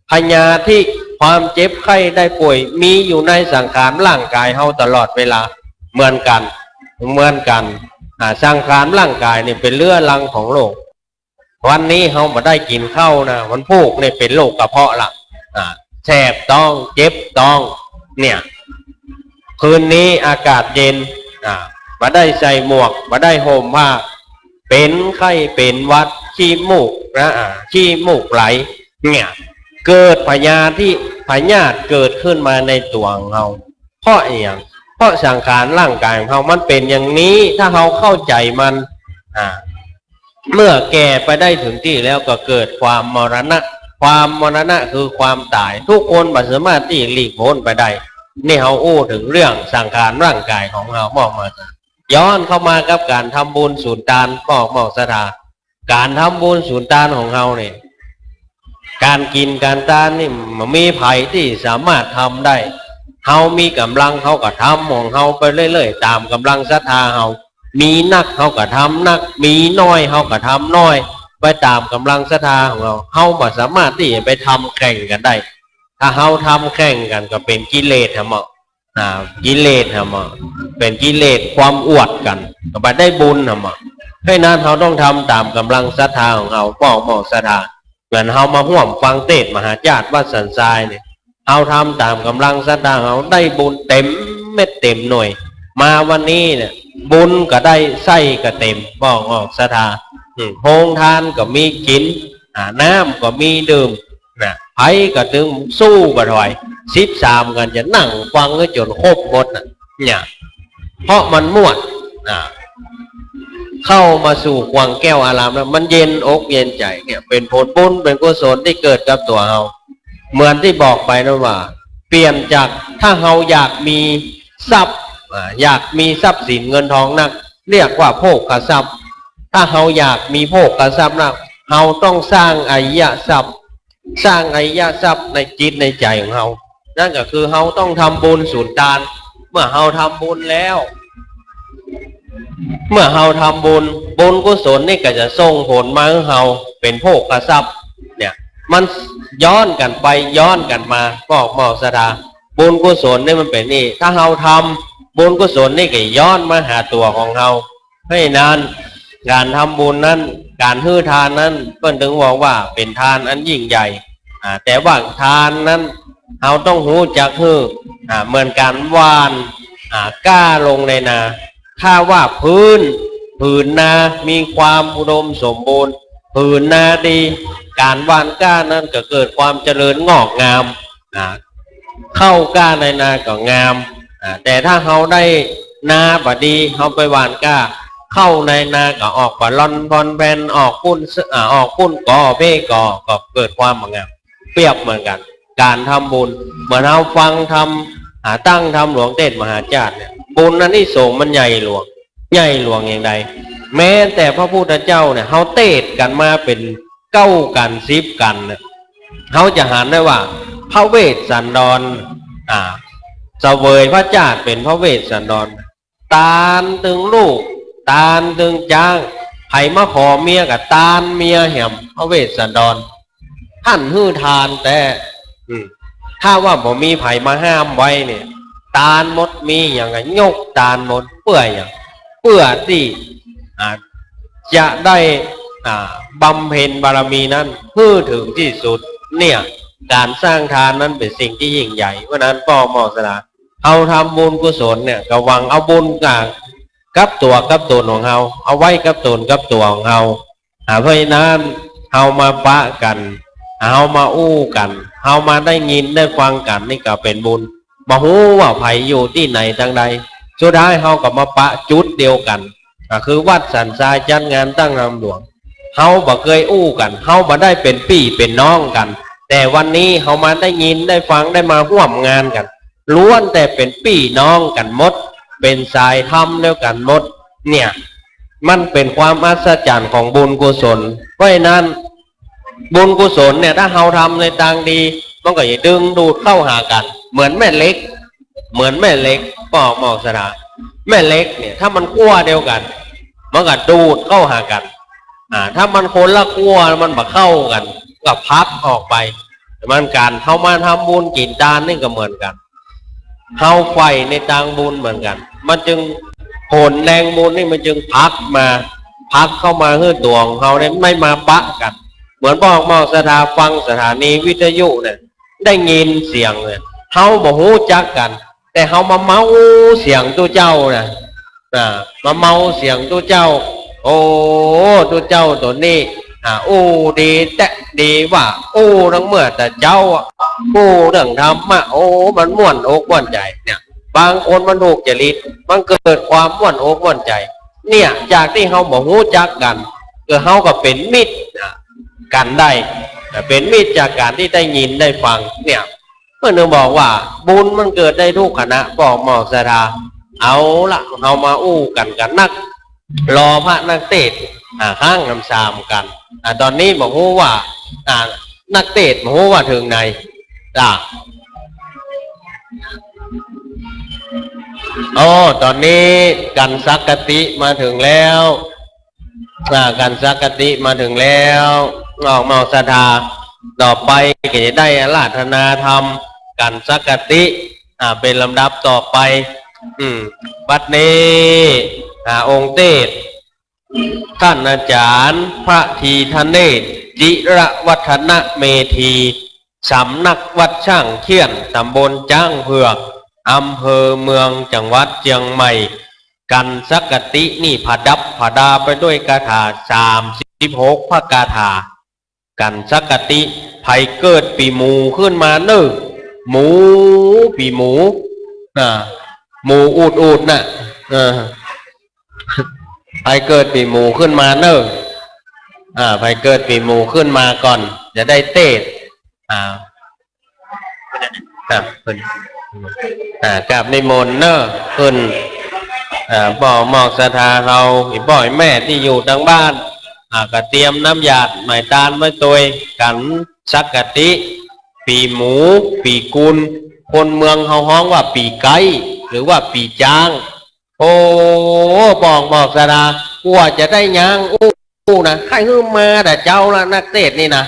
พยาธิ ความเจ็บไข้ได้ป่วย มีอยู่ในสังขารร่างก๋ายเฮาตลอดเวลา เหมือนกั๋น เหมือนกั๋น อ่า สังขารร่างก๋ายนี่เป๋นเรื้อรังของโรค วันนี้เฮาบ่ได้กิ๋นข้าวนะ วันพูกนี่เป๋นโรคกระเพาะละ อ่า แสบต๊อง เจ็บต๊อง เนี่ย คืนนี้อากาศเย็น อ่า บ่ได้ใส่หมวก บ่ได้ห่มผ้า เป๋นไข้เป๋นหวัด ขี้มูกนะ อ่า ขี้มูกไหล เนี่ย เกิดพยาธิ พยาธิเกิดขึ้นมาในตั๋วของเฮา เพราะอะหยัง เพราะสังขารร่างก๋ายของเฮามันเป๋นอย่างนี้ ถ้าเฮาเข้าใจ๋มัน อ่า เมื่อแก่ไปได้ถึงตี้แล้วก็เกิดความมรณะ ความมรณะคือความต๋าย ทุกคนบ่สามารถตี้หลีกป๊นไปได้ นี่เฮาอู้เถิงเรื่องสังขารร่างก๋ายของเฮา มองมา ย้อนเข้ามากับก๋านทำบุญสูญตาน ป้อหม้อศรัทธา ก๋านทำบุญสูญตานของเฮานี่ ก๋านกิ๋นก๋านตานนี่บ่มีใผตี้สามารถทำได้ เฮามีก๋ำลังเฮาก็ทำของเฮาไปเรื่อยๆ ต๋ามก๋ำลังศรัทธาเฮา มีนักเฮาก็ทำนัก มีน้อยเฮาก็ทำน้อย ไปต๋ามก๋ำลังศรัทธาของเฮา เฮาบ่สามารถตี้จะไปทำแข่งกั๋นได้ ถ้าเฮาทำแข่งกั๋นก็เป๋นกิเลสหะเมาะ อ่า กิเลสหะเมาะ เป๋นกิเลสความอวดกั๋น ก็บ่ได้บุญหะเมาะ เพราะฉะนั้นเฮาต้องทำต๋ามก๋ำลังศรัทธาของเฮา ป้อหม้อศรัทธา เหมือนเฮามาฮ่วมฟังเตสน์มหาชาติวัดสันทรายเนี่ย เฮาทำต๋ามก๋ำลังศรัทธาเฮาได้บุญเต๋มเม็ดเต๋มหน่วย มาวันนี้เนี่ย บุญก็ได้ ไส้ก็เต๋ม ป้อหม้อศรัทธา อืม โฮงตานก็มีกิ๋น อ่า น้ำก็มีดื่ม นะ ใผก็ตึงสู้บ่ถอย สิบสามกั๋นจะนั่งฟังหื้อจ๋นครบหมดน่ะ เนี่ย เพราะมันม่วน นะ เข้ามาสู่ขวางแก้วอารามแล้ว มันเย็นอกเย็นใจ๋ เนี่ย เป๋นผลบุญ เป๋นกุศลตี้เกิดกับตั๋วเฮา เหมือนตี้บอกไปนั้นว่า เปลี่ยนจาก ถ้าเฮาอยากมีทรัพย์ อ่า อยากมีทรัพย์สินเงินทองนัก เรียกว่าโภคทรัพย์ ถ้าเฮาอยากมีโภคทรัพย์นัก เฮาต้องสร้างอริยทรัพย์ สร้างอริยทรัพย์ในจิตในใจ๋ของเฮา นั่นก็คือเฮาต้องทำบุญสูญตาน เมื่อเฮาทำบุญแล้ว เมื่อเฮาทำบุญ บุญกุศลนี่ก็จะส่งผลมาหื้อเฮาเป๋นโภคทรัพย์ เนี่ย มันย้อนกั๋นไปย้อนกั๋นมา ป้อหม้อศรัทธา บุญกุศลนี่มันเป๋นนี่ ถ้าเฮาทำ บุญกุศลนี่ก็ย้อนมาหาตั๋วของเฮา เพราะฉะนั้น ก๋านทำบุญนั้น ก๋านหื้อตานนั้น เปิ้นตึงบอกว่าเป๋นตานอันยิ่งใหญ่ อ่า แต่ว่าตานนั้น เฮาต้องฮู้จักหื้อ อ่า เหมือนก๋านหว่าน อ่า กล้าลงในนา ถ้าว่าพื้น ผืนนามีความอุดมสมบูรณ์ ผืนนาดี ก๋านหว่านกล้านั้นก็เกิดความเจริญงอกงาม อ่า ข้าวกล้าในนาก็งาม อ่า แต่ถ้าเฮาได้นาบ่ดี เฮาไปหว่านกล้า ข้าวในนาก็ออกบ่ล่อนบ่อนแผ่น ออกปุ้น อ่า ออกปุ้นก่อเบ้ก่อ ก็เกิดความบ่งาม เปรียบเหมือนกั๋น ก๋านทำบุญ เหมือนเฮาฟังธรรม อ่า ตั้งธรรมหลวงเตสน์มหาชาติเนี่ย บุญอานิสงส์มันใหญ่หลวง ใหญ่หลวงอย่างใด แม้แต่พระพุทธเจ้าเนี่ย เฮาเตสน์กั๋นมาเป๋นเก้ากั๋นสิบกั๋นเนี่ย เฮาจะหันได้ว่า พระเวสสันดร อ่า เสวยพระชาติเป๋นพระเวสสันดร ตานตึงลูก ตานตึงจ๊าง ใผมาขอเมียก็ตานเมียแหม พระเวสสันดร หั้นหื้อตานแต๊ อืม ถ้าว่าบ่มีใผมาห้ามไว้เนี่ย ตานหมด มีหยังก็ยกตานหมด เปื้อหยัง เปื้อตี้ อ่า จะได้ อ่า บำเพ็ญบารมีนั้นหื้อเถิงตี้สุด เนี่ย ก๋านสร้างตานนั้นเป๋นสิ่งตี้ยิ่งใหญ่ เพราะฉะนั้นป้อหม้อศรัทธา เฮาทำบุญกุศลเนี่ย ก็หวังเอาบุญกับ กับตั๋วกับต๋นของเฮา เอาไว้กับต๋นกับตั๋วของเฮา อ่า เพราะฉะนั้น เฮามาปะกั๋น เฮามาอู้กั๋น เฮามาได้ยินได้ฟังกั๋น นี่ก็เป๋นบุญ บ่ฮู้ว่าใผอยู่ตี้ไหนตางใด สุดท้ายเฮาก็มาปะจุดเดียวกั๋น ก็คือวัดสันทรายจัดงานตั้งธรรมหลวง เฮาบ่เกยอู้กั๋น เฮาบ่ได้เป๋นปี้เป๋นน้องกั๋น แต่วันนี้เฮามาได้ยินได้ฟัง ได้มาฮ่วมงานกั๋น ล้วนแต่เป๋นปี้น้องกั๋นหมด เป๋นสายธรรมเดียวกั๋นหมด เนี่ย มันเป๋นความอัศจรรย์ของบุญกุศล เพราะฉะนั้น บุญกุศลเนี่ย ถ้าเฮาทำในตางดี มันก็จะดึงดูดเข้าหากั๋น เหมือนแม่เหล็ก เหมือนแม่เหล็ก ป้อหม้อศรัทธา แม่เหล็กเนี่ย ถ้ามันขั้วเดียวกั๋น มันก็ดูดเข้าหากั๋น อ่า ถ้ามันคนละขั้วมันบ่เข้ากั๋น ก็ผลักออกไป เหมือนกั๋น เฮามาทำบุญกิ๋นตานนี่ก็เหมือนกั๋น เฮาใฝ่ในตางบุญเหมือนกั๋น มันจึง ผลแฮงบุญนี่มันจึงผลักมา ผลักเข้ามาหื้อตั๋วของเฮาเนี่ยไม่มาปะกั๋น เหมือนป้อมอกศรัทธาฟังสถานีวิทยุเนี่ย ได้ยินเสียงเนี่ย เฮาบ่ฮู้จักกั๋น แต่เฮามาเมาเสียงตุ๊เจ้านะ อ่า มาเมาเสียงตุ๊เจ้า โอ้ ตุ๊เจ้าตนนี้ อ่า อู้ดีแต๊ดีว่า อู้เถิงเมื่อแต่เจ๊าอะ อู้เถิงธรรมะ โอ้ มันม่วนอกม่วนใจ๋เนี่ย บางคนมันถูกจริต มันเกิดความม่วนอกม่วนใจ๋ เนี่ย จากตี้เฮาบ่ฮู้จักกั๋น คือเฮาก็เป๋นมิตร อ่า กั๋นได้ อ่า เป๋นมิตรจากก๋านตี้ได้ยินได้ฟัง เนี่ย เปิ้นจึงบอกว่าบุญมันเกิดได้กู้ขณะ ป้อมอกศรัทธา เอาละ เฮามาอู้กั๋นกั๋นนัก รอพระนักเตสน์ อ่า ครั้งนำสามกั๋น อ่า ต๋อนนี้บ่ฮู้ว่า อ่า นักเตสน์บ่ฮู้ว่าเถิงไหน จ้ะ โอ้ ต๋อนนี้กั๋นสังฆาติมาเถิงแล้ว อ่า กั๋นสังฆาติมาเถิงแล้ว ป้อมอกศรัทธา ต่อไปก็จะได้อาราธนาธรรมกั๋นสังฆาติ อ่า เป๋นลำดับต่อไป อืม บัดนี้ อ่า องค์เตสน์ ต้านอาจ๋ารย์พระธีทเนศ จิรวัฒนเมธี สำนักวัดช่างเขี้ยน ต๋ำบลจ๊างเผือก อำเภอเมือง จังหวัดเจียงใหม่ กั๋นสังฆาตินี่ผดับผดาไปด้วยคาถาสามสิบหกพระคาถา กั๋นสังฆาติ ใผเกิดปี๋หมูขึ้นมาเน่อ หมู ปี๋หมู อ่า หมูอูดๆ น่ะ เออ ใผเกิดปี๋หมูขึ้นมาเน่อ อ่า ใผเกิดปี๋หมูขึ้นมาก่อน จะได้เตสน์ อ่า อ่ะ ขึ้น อ่า กราบนิมนต์เน่อ ขึ้น อ่า ป้อมอกศรัทธาเฮา อี่ป้ออี่แม่ตี้อยู่ตางบ้าน อ่า ก็เตรียมน้ำหยาดไหม้ตานไว้ตวย กั๋นสังฆาติ ปี๋หมู ปี๋กุล คนเมืองเฮาฮ้องว่าปี๋ไก๊ หรือว่าปี๋จ๊าง โอ้ ป้อมอกศรัทธา กว่าจะได้ย้างอู้ อู้นะ ใค่หื้อมาแต่เจ๊าละ นักเตสน์นี่นะ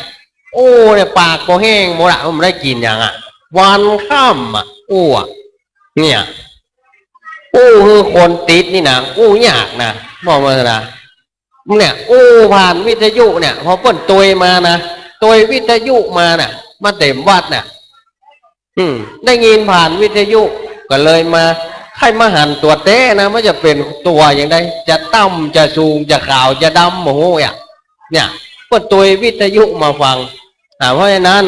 อู้เนี่ย ปากก็แห้งหมดละ มันได้กิ๋นหยังอะ วันค่ำอะ อู้อะ เนี่ย อู้หื้อคนติดนี่นะ อู้ยากนะ ป้อมอกศรัทธา เนี่ย อู้ผ่านวิทยุเนี่ย พอเปิ้นตวยมานะ ตวยวิทยุมาน่ะ มาเต็มวัดน่ะ อืม ได้ยินผ่านวิทยุ ก็เลยมา ใค่มาหันตั๋วแต๊นะ มันจะเป๋นตั๋วอย่างใด จะต่ำ จะสูง จะขาว จะดำ บ่ฮู้อะ เนี่ย เปิ้นตวยวิทยุมาฟัง อ่า เพราะฉะนั้น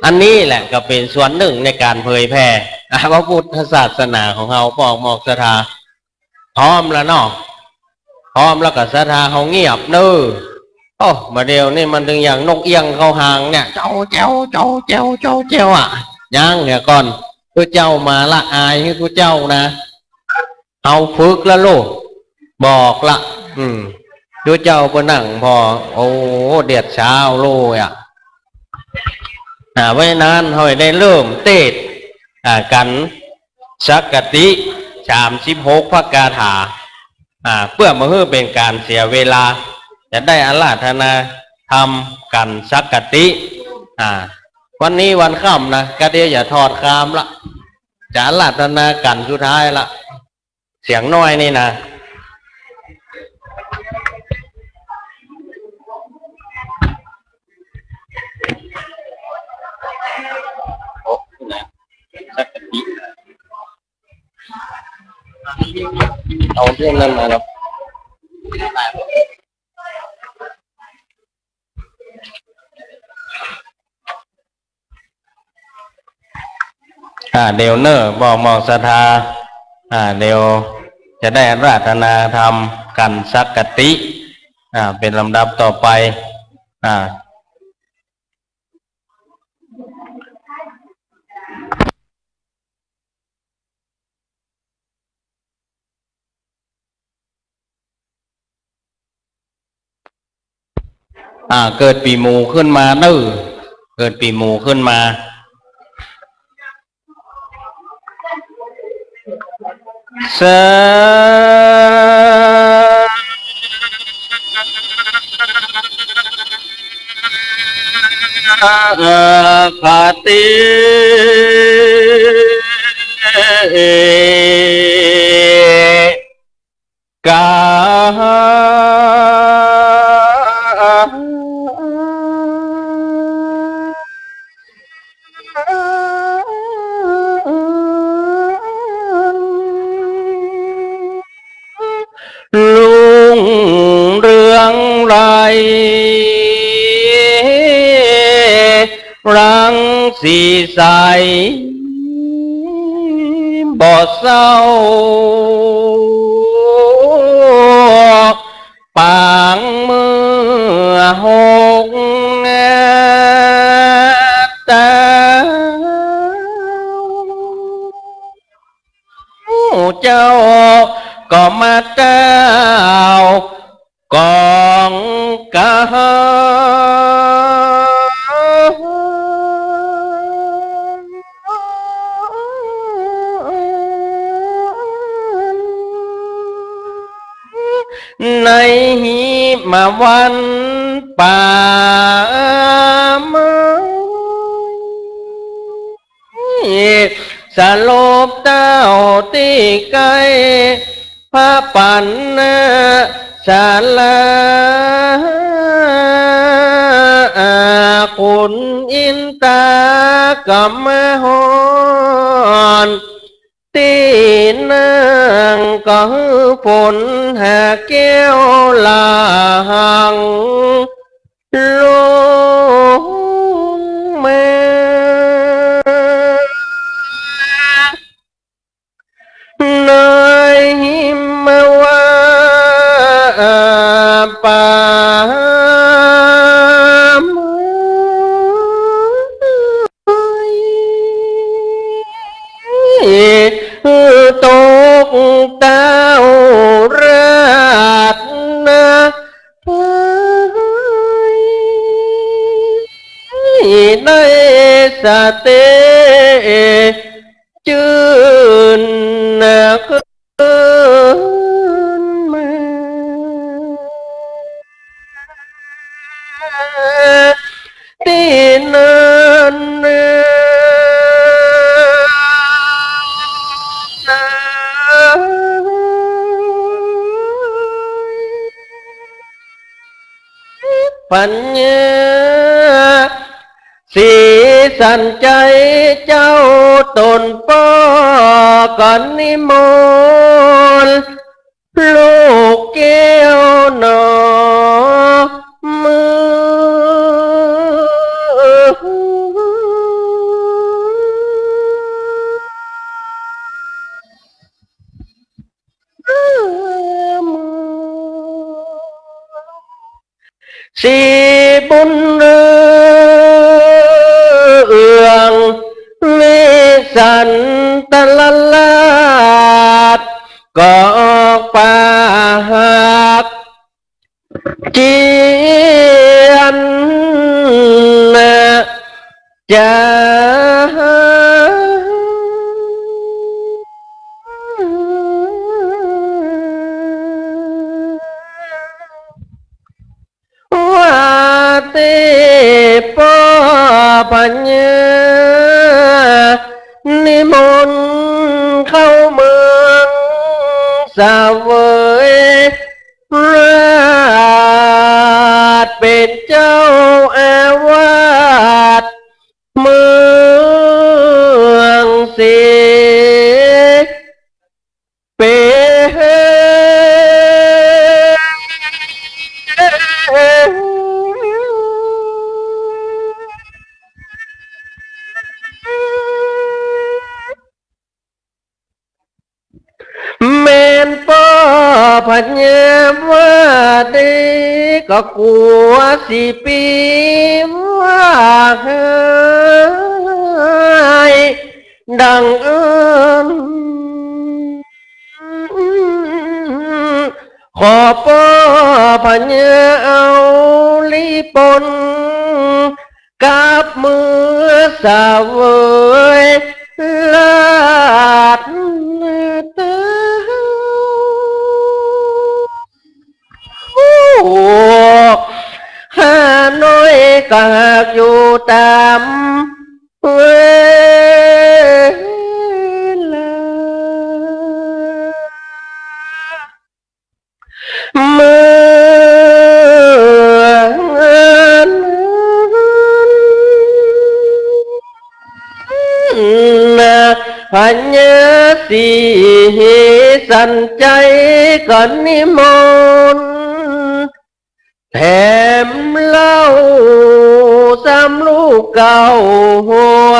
อันนี้แหละก็เป๋นส่วนนึ่งในก๋านเผยแผ่ อ่า พระพุทธศาสนาของเฮา ป้อมอกศรัทธา พร้อมแล้วเนาะ พร้อมแล้วก็ศรัทธาเฮาเงียบเน่อ โอ้ บ่าเดี่ยวนี้มันเถิงอย่างนกเอี้ยงเข้าฮางเนี่ย เจ้าแจ้ว เจ้าแจ้ว เจ้าแจ้วอะ ยังเหียก่อน ตุ๊เจ้ามาละอายหื้อตุ๊เจ้านะ เฮาฝึกแล้วลูก บอกละ อืม ตุ๊เจ้าเปิ้นนั่งผ่อ โอ้ เดียดช้าลูกอะ อ่า เพราะฉะนั้นเฮาได้เริ่มเตสน์ อ่า กั๋นสังฆาติ สามสิบหกพระคาถา อ่า เปื้อบ่หื้อเป๋นก๋านเสียเวลา จะได้อาราธนาธรรมกั๋นสังฆาติ อ่า วันนี้วันค่ำนะ กะเดียวจะถอดคามละ จะอาราธนากั๋นสุดท้ายละ เสียงน้อยนี่นะ โอ้ นะ สังฆาติ เอาเรื่องนั้นมาแล้ว อ่า เดี่ยวเน่อ ป้อมอกศรัทธา อ่า เดี่ยวจะได้อาราธนาธรรมกั๋นสังฆาติ อ่า เป๋นลำดับต่อไป อ่า อ่า เกิดปี๋หมูขึ้นมาเน่อ เกิดปี๋หมูขึ้นมา สา คติกา รุ่งเรืองไร รังสีใส บ่เศร้า ปางเมื่อหกตา เจ้าก็มาเต้าของเก่า ในหิมวันป่าไม้ สลบเต้าตี้ใก้พระปัณณศาลา ขุนอินตาก็มาฮอด ตี้นั่งก็หื้อฝนหาแก้วหลากลงมา ในหิมวันป่าไม้ ตกเต้าราชนาไพร ได้สติจื้นคืนมา ตี้นั้น พญาศรีสัญชัยเจ้าตนป้อก็นิมนต์ ลูกแก้วหนอเมือง ศรีบุญเรือง วิสันตราช ก็ออกปากเจียรจา ว่าตี้ป้อพญานิมนต์เข้าเมืองเสวย ราชเป็นเจ้าอาวาสเมืองศรี เป๋น แม่นป้อพญาว่าดีก็กั๋วสิปีว่าฮ้าย ดังอื่น ขอป้อพญาเอาลีปน กลับเมือเสวยราชเต้า ก็หากอยู่ต๋ามเวลา เมื่อนั้นพญาศรีสันชัยก็นิมนต์ แถมเหล้าสามลูกเก้าหัว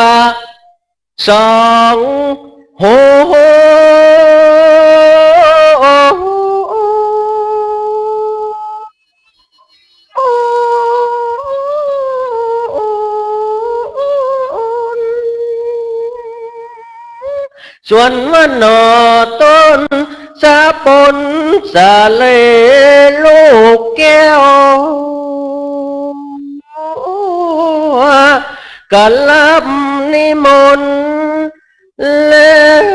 สองหัว ส่วนว่าหน่อต้นสะปนสะเลลูกแก้ว ก็รับนิมนต์แล้ว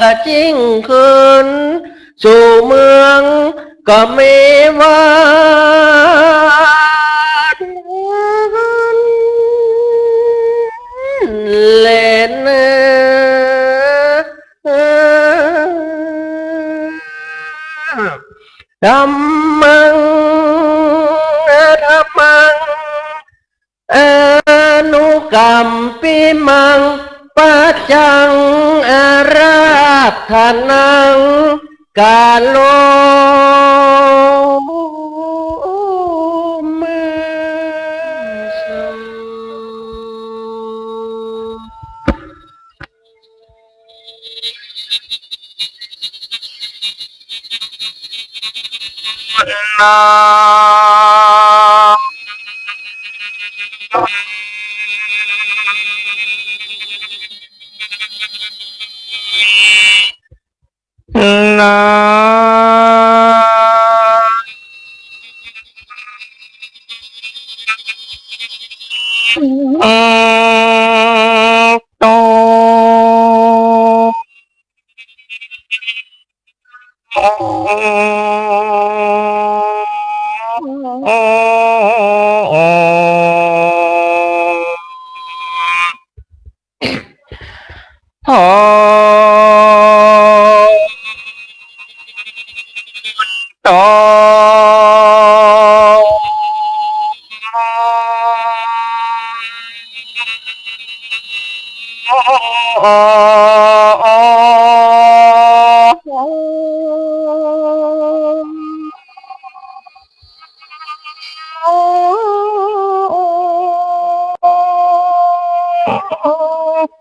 ก็จึงคืนสู่เมือง ก็มีวันเล่น ธัมมัง ธัมมัง อนุกัมปิมัง ปัจจัง อาราธนัง กะโร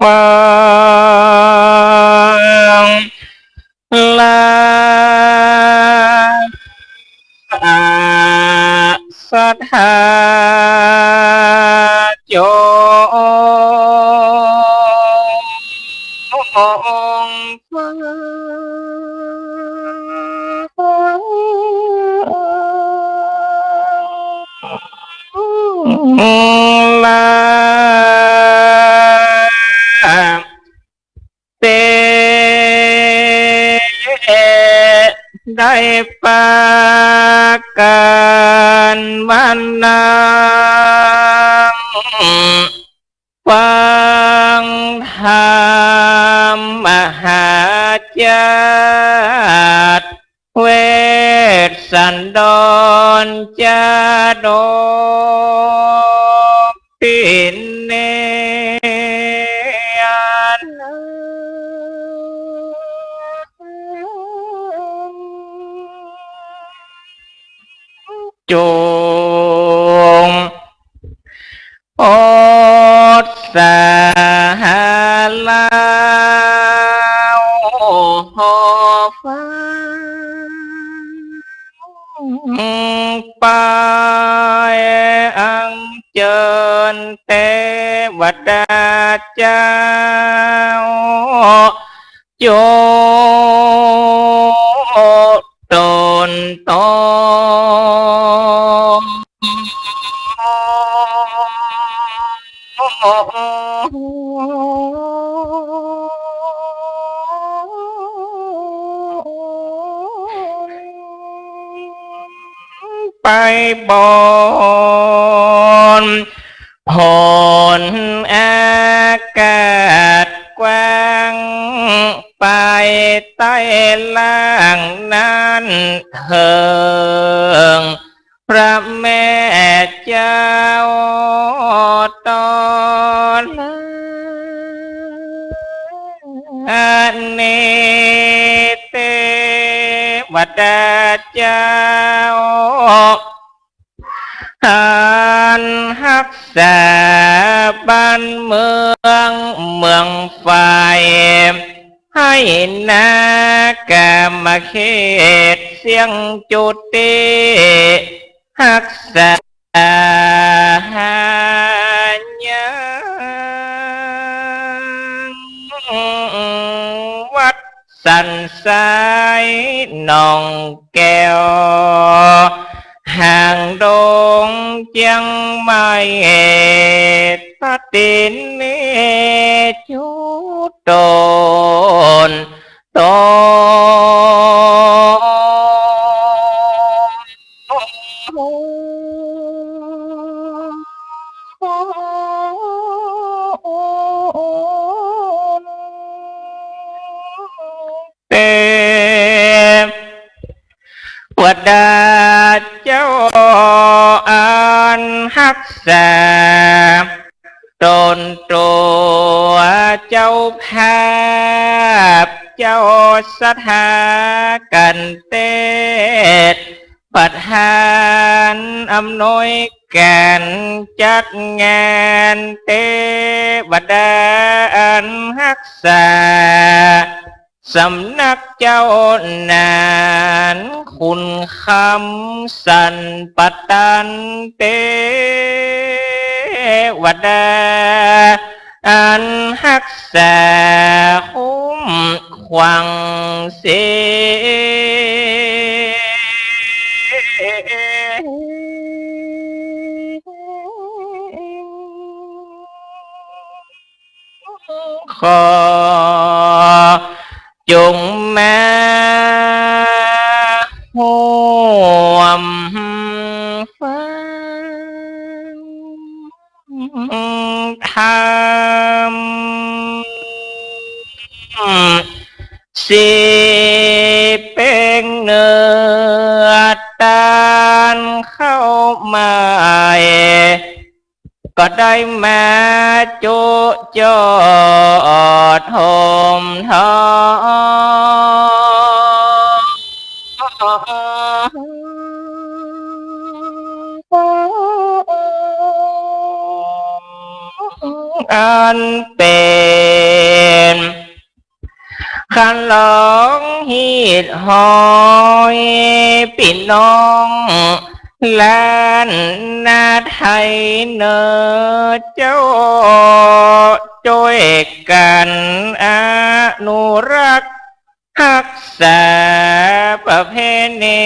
มา ลา สัทธา จงฟัง ลา เต ได้ประก๋านวันนั้น ฟังธรรมมหาจักร เวสสันดรจาดก ที่เนย จง อดสาหาลาวหอฟังไป อันเจิญเตวดาเจ้า จงตนตน บน หนอากาศกว้าง ไปใต้ล่างนั้นเถิง พระแม่เจ้าตอลา อันนี้เตวดาเจ้า อันฮักษาบ้านเมืองเมืองไฟ ให้นาคามาเขตเสี้ยงจุติ ฮักษายังวัดสันทรายหนองแก้ว ห่างดงเจียงใหม่ พระตินนี้จุดตน ตนเตวดาเจ้าอันฮักษา ตนตัวเจ้าภาพ เจ้าศรัทธากันเตศ ประธานอำนวยการจัดงาน เตวดาอันฮักษา สำนักเจ้าหนาน คุณคำสันปะตัน เตวดาอันฮักษาคุ้มครองเส ขอจงมาฮ่วมฟังธรรม สิเป๋งเนื้อตานเข้าใหม่ ก็ได้มาจุจอดโฮมทอง อันเป๋น คันลองฮีดฮอยปี้น้องล้านนาไทยเน่อเจ้า จ้วยกั๋นอนุรักษ์ฮักษาประเพณี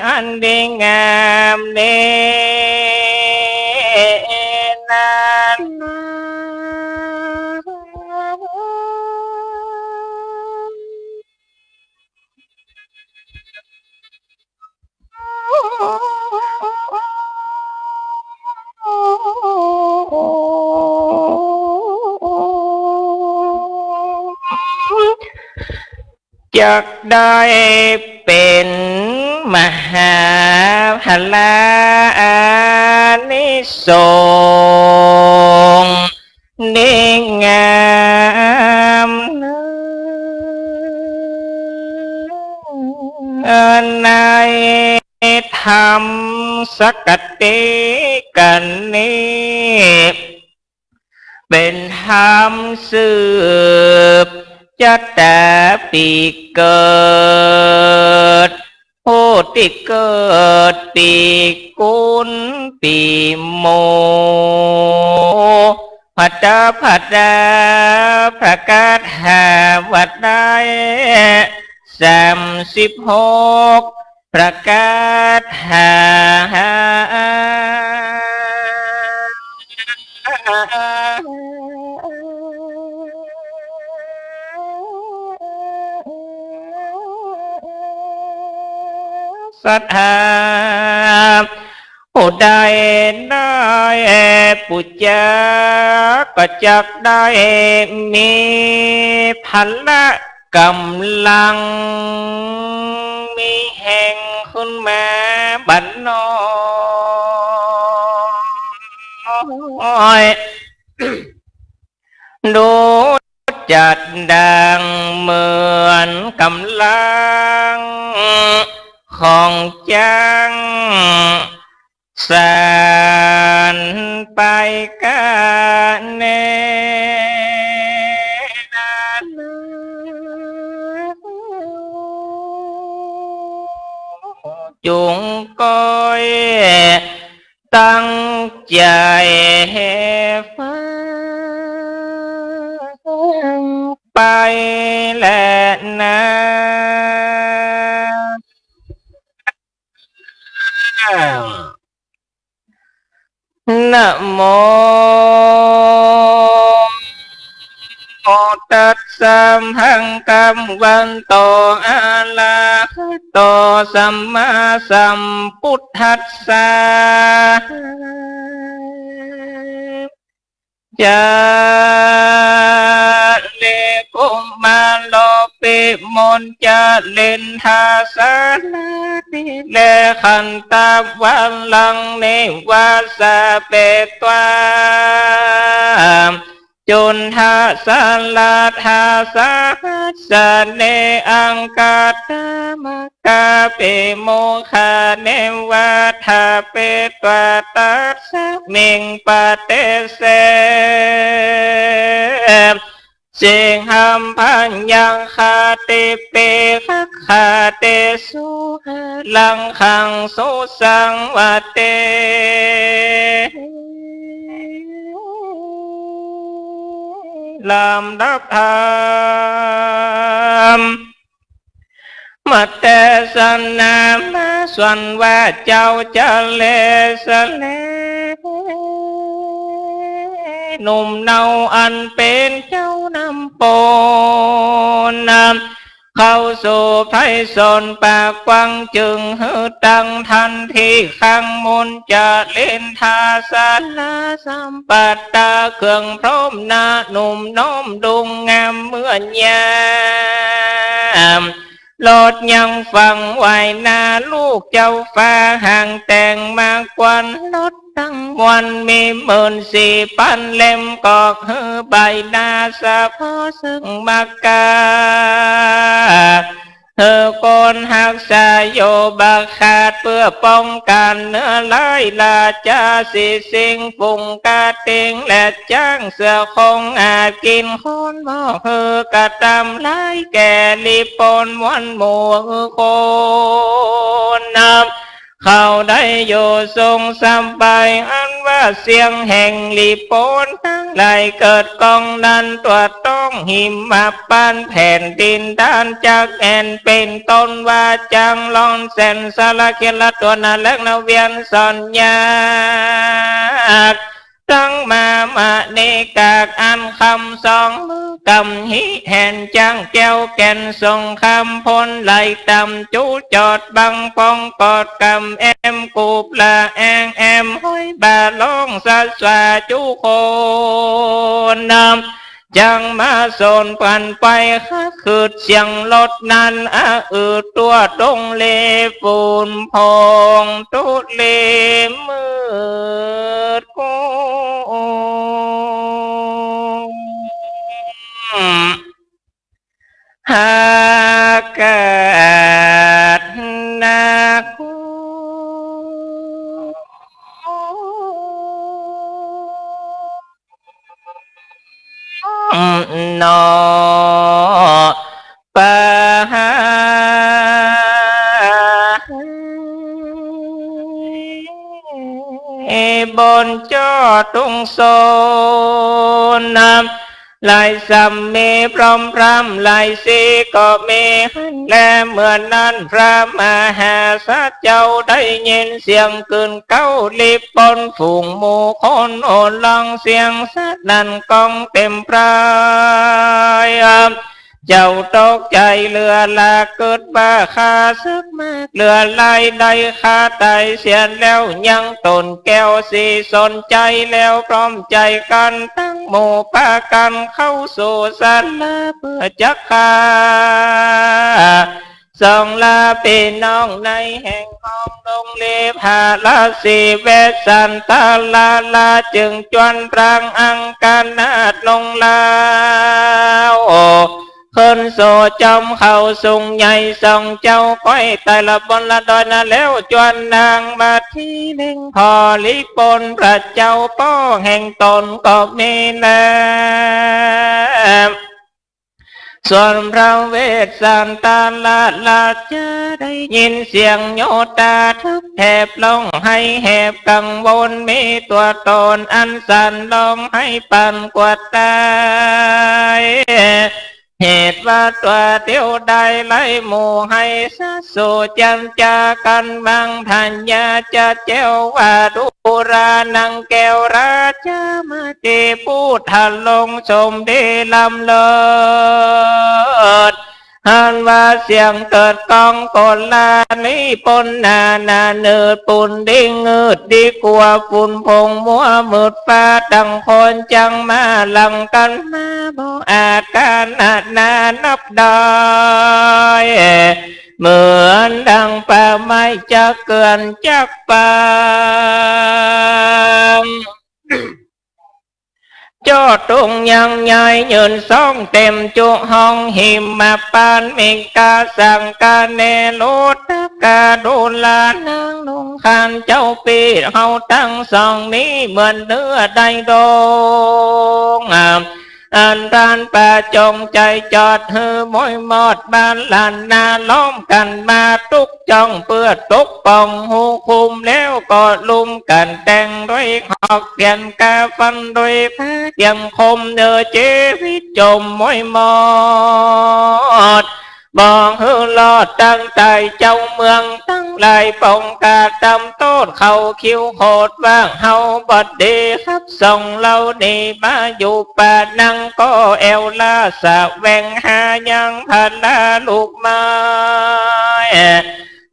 อันดีงามนี้นา จักได้เป๋นมหาพลาอานิสงส์ ดีงามในธรรมสักกติกัณฑ์นี้ เป๋นธรรมสืบจะต๋าปี้เกิด ผู้ตี้เกิดปี้กุนปี้หมู่ ผะต๋าผะต๋า ประกาศหาว่าได้สามสิบหก ประกาศหา ศรัทธา ผู้ใดได้ปู๋จา ก็จักได้มีพละก๋ำลัง มีแฮงขึ้นมาบัดน้อย ดูจักดั่งเหมือนก๋ำลังของจ๊าง สานไปก้าแน่ จุ่งก้อย ตั้งใจ๋ฟังไปแลนา นะโม ตัสสะ ภะคะวันโต อะระหะโต สัมมาสัมพุทธัสสะ จะเลกุมารโล ปิมลจรินทา สาราติเลขันตะวาลัง เนวะสะเปตวา จุณฑะสะรัทธา สะหัสสะเน อังคาทะมะ กา ปิโมคา เนวะทะเปตวา ตัสสะมิง ปะเตเส สิงหัม พะยังฆาติ ปิฆะฆาติ สุหะรังคัง สุสังวะเต ลำดับธรรม มาเตสนามาส่วนว่าเจ้าจะเลสะเล หนุ่มเนาอันเป๋นเจ้านำปนนำ เข้าสู่ไพศาลป่ากว้าง จึงหื้อตั้งทันที คังมนต์จรินทา สาราสัมปัตตา เครื่องพร้อมนา หนุ่มน้อมดุงงามเมื่อยาม รถยังฟังไหวนา ลูกเจ้าฟ้าหางแต่งมาควัน รถตังมวลมีหมื่นสี่ปันเล่ม กอกหื้อใบนา สะเพาะซึ่งมักกา หื้อคนฮักษาโยบะขาด เปื้อป้องกั๋นเนื้อร้าย ราจาสีสิงห์ ฝูงกระติ่งและจ๊าง เสือโคร่งหากิ๋นคน บ่หื้อกระตำร้ายแก่ลิปนมวลหมู่คนนำ เขาได้อยู่สุขสบาย อันว่าเสี้ยงแห่งลิปนตังหลายเกิดก้องนั้น ตรวจต้องหิมะปานแผ่นดิน ด้านจักแอ่นเป๋นต้นว่า จักร้อนแสนสาระเคียดรัด ตรวจหน้าแลกหน้าเวียนซ่อนยาก ตังมามะเนกาก อันคำสองมือกำหิแหน จักแก้วแก่นสงคราม พลไหลต่ำจูจอดบังปอง กอดกำแอมกูบละแอง แอมห้อยบ่าร้องสะสวาจุคนนำ จักมาสนปันไป คะคืดเสียงรถนั้น อะอืดตรวจตรงเลฝุ่นพอง ตุเลมืดโก หากาดนาคูนอ ปะหา บนจอดตุงโซนนำ หลายสำมีพร้อมพร่ำ หลายสีก็มีหั้นแล เมื่อนั้นพระมหาสัตว์เจ้าได้ยินเสียงกึ๋นเก๊า ลิปนฝูงหมู่คนโห่ร้องเสียงสนั่นก้องเต็มไพร่ เจ้าตกใจ๋เหลือหลาก กึ๊ดว่าข้าศึกมากเหลือหลาย ได้ข้าต๋ายเสียแล้ว ยังต๋นแก้วสิสนใจ๋แล้ว พร้อมใจ๋กั๋นตังหมู่ปากั๋นเข้าสู่ศาลา เปื้อจักฆ่า ส่งลาปี้น้องในแห่งห้องลงเลพาลาสีเวสสันตาลาลา จึงจวนปรางอังคณาถลงลาว ขึ้นสู่จ๋อมเขาสูงใหญ่ ส่องเจ้าก้อยต๋ายละบนละดอยนา แล้วจวนนางมาตี้เล็งผ่อลิปนพระเจ้าป้อแห่งต๋นก็มีแล ส่วนพระเวสสันตาลาลาจะได้ยินเสียงโยตาทึบแถบ ร้องไห้แหบกังวล มีตั๋วต๋นอันสั่นร้องไห้ปานกลัวต๋าย เหตุว่าตั๋วเตียวได้ไล่หมู่ไห้สะสู่จันจากั๋น บางทัญญาจะแจ้วว่าดูรานังแก้วราชามาติ ผู้ทะลงสมดีล้ำเลิศ หันว่าเสียงเกิดก้องโกลา นิปนนานาเนิด ปูนดิงงืดดีกั๋ว ฝุ่นผงมัวมืดฟ้า ตังคนจั้งมาหลั่งกั๋นมา บ่อาจขนาดนานับได้ เหมือนดังป่าไม้จะเกลื่อนจักปาง โจ้ตุงยังใหญ่ยืนส่องเต็มจุห้อง หิมพานต์ เมฆา สังคเน โลตกา ดูรา นางนุงครรภ์ เจ้าปี้เฮาตังสองนี้ เหมือนเนื้อได้ดอง อันต้านป้าจ๋งใจ๋จอดหื้อม้อยมอดบ้านหลานนา ล้อมกั๋นมาตุ๊กจ้อง เปื้อตกป้องฮูคุม แล้วก็ลุมกั๋นแต่งด้วยหอกเขียนกาฟันด้วยผ้าเขียนคม เนื้อจีวิตจมม้อยมอด บ่หื้อรอดตังต๋าย เจ้าเมืองตังหลายปองกาตำโต้ษ เขาคิ้วโขดว่าเฮาบ่ดี ฮับส่งเฮาหนีมาอยู่ป่า นังก็แอ่วล้าแสวงหายังพลาลูกไม้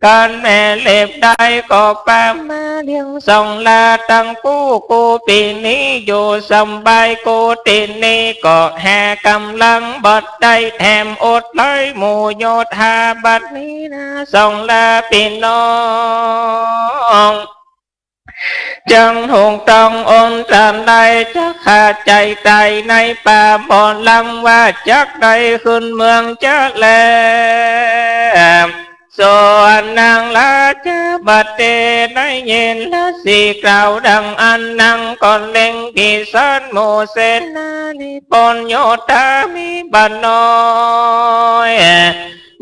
กั๋นแม่เล็บได้ก็ปามาเลี้ยงส่งลา ตังกู้กู้ปี้นี้อยู่สำบาย กู้ตี้นี้ก็หากำลังบ่ได้ แถมอดเลยหมู่โยธา บัดนี้นาส่งลาปี้น้อง จั้งถูกต้องอันตราย จักขาดใจ๋ต๋ายในป่าบ่ลัง ว่าจักได้ขึ้นเมืองจะแล ส่วนนางราชบดีได้ยินราสีกล่าวดังอั้น นางก็เล็งตี้สันหมู่เสนานิปนโยธามิบ่น้อย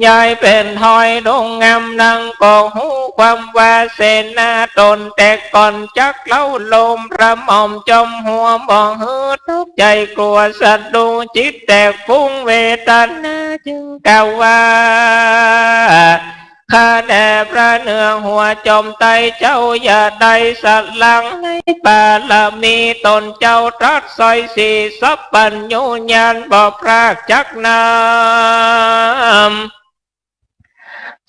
ย้ายเป๋นฮ้อยดงงาม นางก็ฮู้ความว่าเสนาต๋นแตกก่อน จักเล้าโลมพระหม่อมจอมหัว บ่หื้อตกใจ๋กลัวสะดุ้ง จิตแตกฟุ้งเวทนา จึงกล่าวว่า ข้าแต่พระเหนือหัวจอมไตรเจ้า อย่าได้สะหลังในปารมี ต๋นเจ้าตรัสสร้อยสีสัพพัญญูญาณบ่พรากจักนำ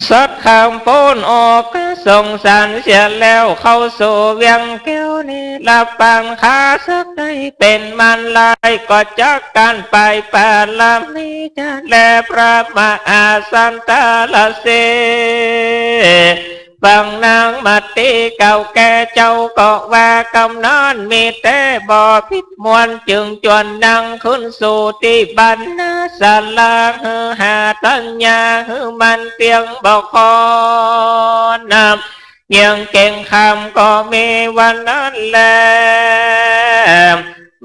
สัตย์คำป๊นออกสงสารเสียแล้ว เข้าสู่เวียงแก้วนี้ รับปางข้าศึกได้เป๋นมารร้าย ก็จักกั๋นไปปารมีจะแล พระมหาสันตรสี ฟังนางมาติเก่าแก่เจ้าก็ว่ากำนั้นมีแต๊บ่ผิดมวล จึงจวนนางขึ้นสู่ตี้บรรณศาลา หื้อหาตัญญาหื้อมันเตียงบ่คอนนำ เยียงเก่งคำก็มีวันนั้นแล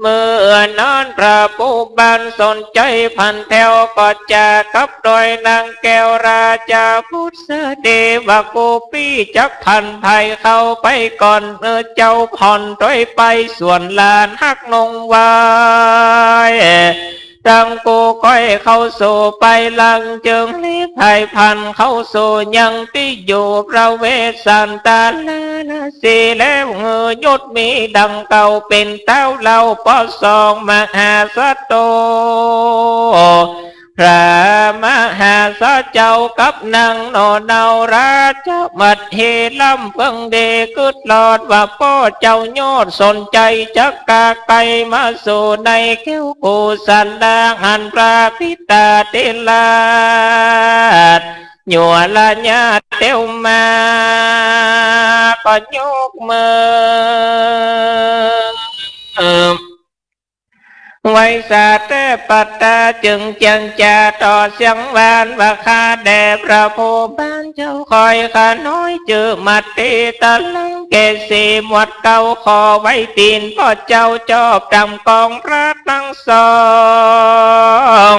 เมื่อนั้นพระผู้บานสนใจ๋ผันแถว ก็จะกับโดยนางแก้วราชบุตร เสด็จว่า กู้ปี้จักผันไพรเข้าไปก่อน เออ เจ้าผ่อนโตยไป ส่วนหลานฮักนงไว้ ตังกู้ก้อยเข้าสู่ไปหลัง จึงรีบไพรผันเข้าสู่ยังตี้อยู่ พระเวสสันตรสีแล้ว หื้อหยุดมีดังเก่า เป๋นเต๊าเล่าปอสองมหาสัตว์โต พระมหาเจ้ากับนางโนเนาราชมัดเหล้ำเปิงได้กึ๊ดลอดว่าป้อเจ้ายอดสนใจ๋จักกาไกลมาสู่ในแก้วกุศลาอันพระปิตาเตลาด ยัวละญาเตียวมา ก็ยกมือไหว้สาแต่ปัตตา จึงเจียรจาต่อเสียงหวานว่า ข้าแด่พระผู้บานเจ้า ข้อยข้าน้อยจื้อมัตติตะลังเกสี หมวดเก้าข้อไว้ตี๋นป้อเจ้าจอบต๋ามกองพระตังสอง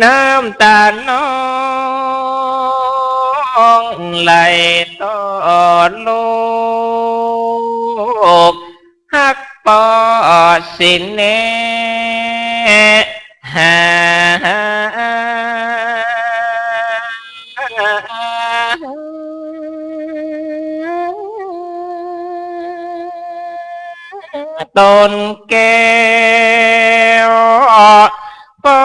น้ำต๋านองไหลต่อลูกฮักป้อสิแน่ หา ต๋นแก้ว ป้อ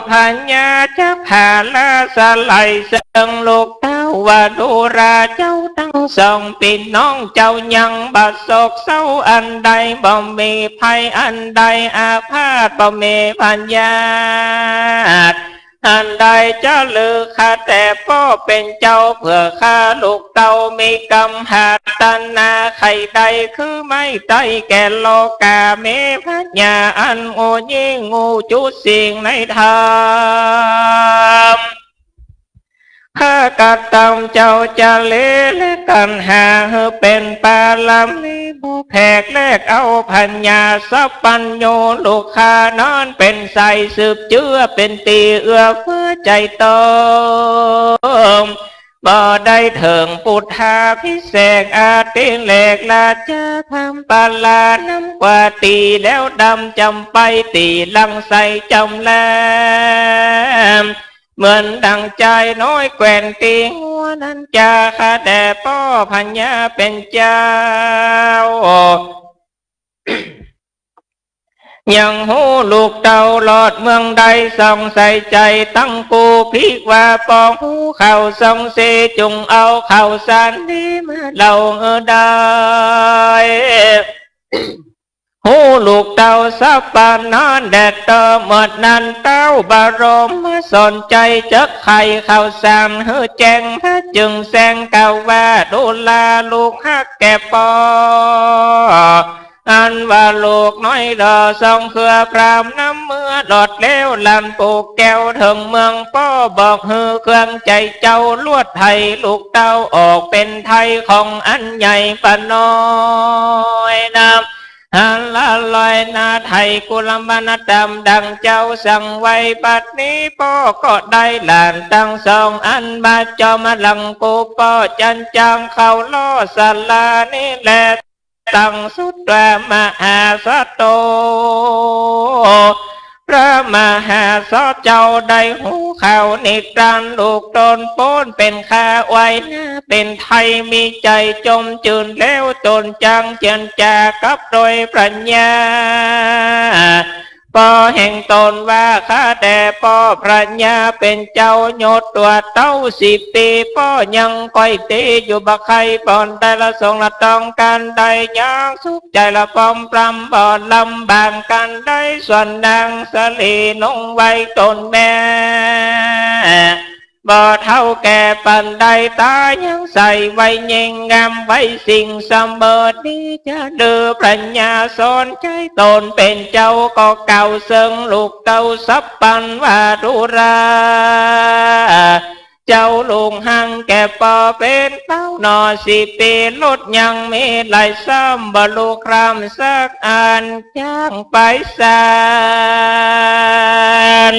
พญาจักผาละสลายเซิงลูกเต้าว่าดูราเจ้าตังสองปี้น้องเจ้ายังบ่โศกเศร้าอันใด บ่มีภัยอันใดอาพาธบ่มีพยาธิอันใดจะลือ ข้าแต่ป้อเป๋นเจ้าเปื้อข้าลูกเต้ามีกำหาตนาใค่ได้คือไม้ไต้แก่โลกา มีพญาอันฮู้ยิ่งฮู้จุสิ่งในธรรม ข้ากระตำเจ้าจะเลและกั๋นหาหื้อเป๋นปารามีบ่แผกแลกเอา พญาสัพพัญญูลูกข้านั้นเป๋นสายสืบเจื้อ เป๋นตี้เอื้อเฟื้อใจ๋ตอง บ่ได้เถิงปุทธาภิเษกอติเรกราชาพรามปาลานำกว่า ตี๋แล้วดำจ๋ำไป ตี๋หลังใสจ๋ำแล เหมือนดั่งจายน้อยแกว่นตี๋หัวนั้นจา ข้าแต่ป้อพญาเป๋นเจ้า ยังฮู้ลูกเต้าลอดเมืองได้ ส่องใสใจ๋ตังกู้พิกว่าป้อฮู้ข่าวส่องเส จุ่งเอาข่าวสารดีมาเล่าหื้อได้ ฮู้ลูกเต้าสัพพะนั้นแด่เต้อ เมื่อนั้นเต้าบรมสนใจ๋จักไขข่าวสารหื้อแจ้ง พระจึงแสงกล่าวว่า ดูราลูกฮักแก่ป้อ อันว่าลูกน้อยดอส่องเครือพราหมณ์นำเมือหลอดแล้ว หลานปู่แก้วเถิงเมืองป้อบอกหื้อเครื่องใจ๋เจ้า ลวดไถ่ลูกเต้าออกเป๋นไทยของอันใหญ่ปะน้อยนำ หันละลอยนาไถ่กุลมนตำดังเจ้าสั่งไว้ บัดนี้ป้อก็ได้หลานตังสองอันมาจอมหลังกูป้อ จันจางเข้าล่อศาลานี้แล ตังสุดว่ามหาสัตโต พระมหาสัตเจ้าได้ฮู้ข่าวนิทานลูกต๋นป๊นเป๋นข้าอ้อยหน้าเป๋นไทย มีใจ๋จมจื้นแล้วต๋นจักเจียรจากับโดยปรัชญา ป้อแห่งต๋นว่า ข้าแต่ป้อพระญาเป๋นเจ้ายศตั๋วเต้าสิบปี๋ ป้อยังก้อยตี้อยู่บ่ใค่ปอนใด ละสงละต้องก๋านใด ยังสุขใจ๋ละปอมปรำบ่ลำบากก๋านใด ส่วนนางสะหลีนุ่งไว้ต๋นแม่ บ่เฒ่าแก่ปานใด ต๋ายังใสไว้ยิ่งงาม ไว้สิ่งเสมอดี จะดื้อปรัชญาสอนใจ๋ต๋นเป๋นเจ้า ก็กล่าวเซิงลูกเต้าสัพพันว่า ดูราเจ้าลูกฮักแก่ป้อเป๋นเต้าหน่อสิบปี๋ ลดยังมีหลายซ้ำ บ่ลูกคร่ำสักอัน จางไปสาน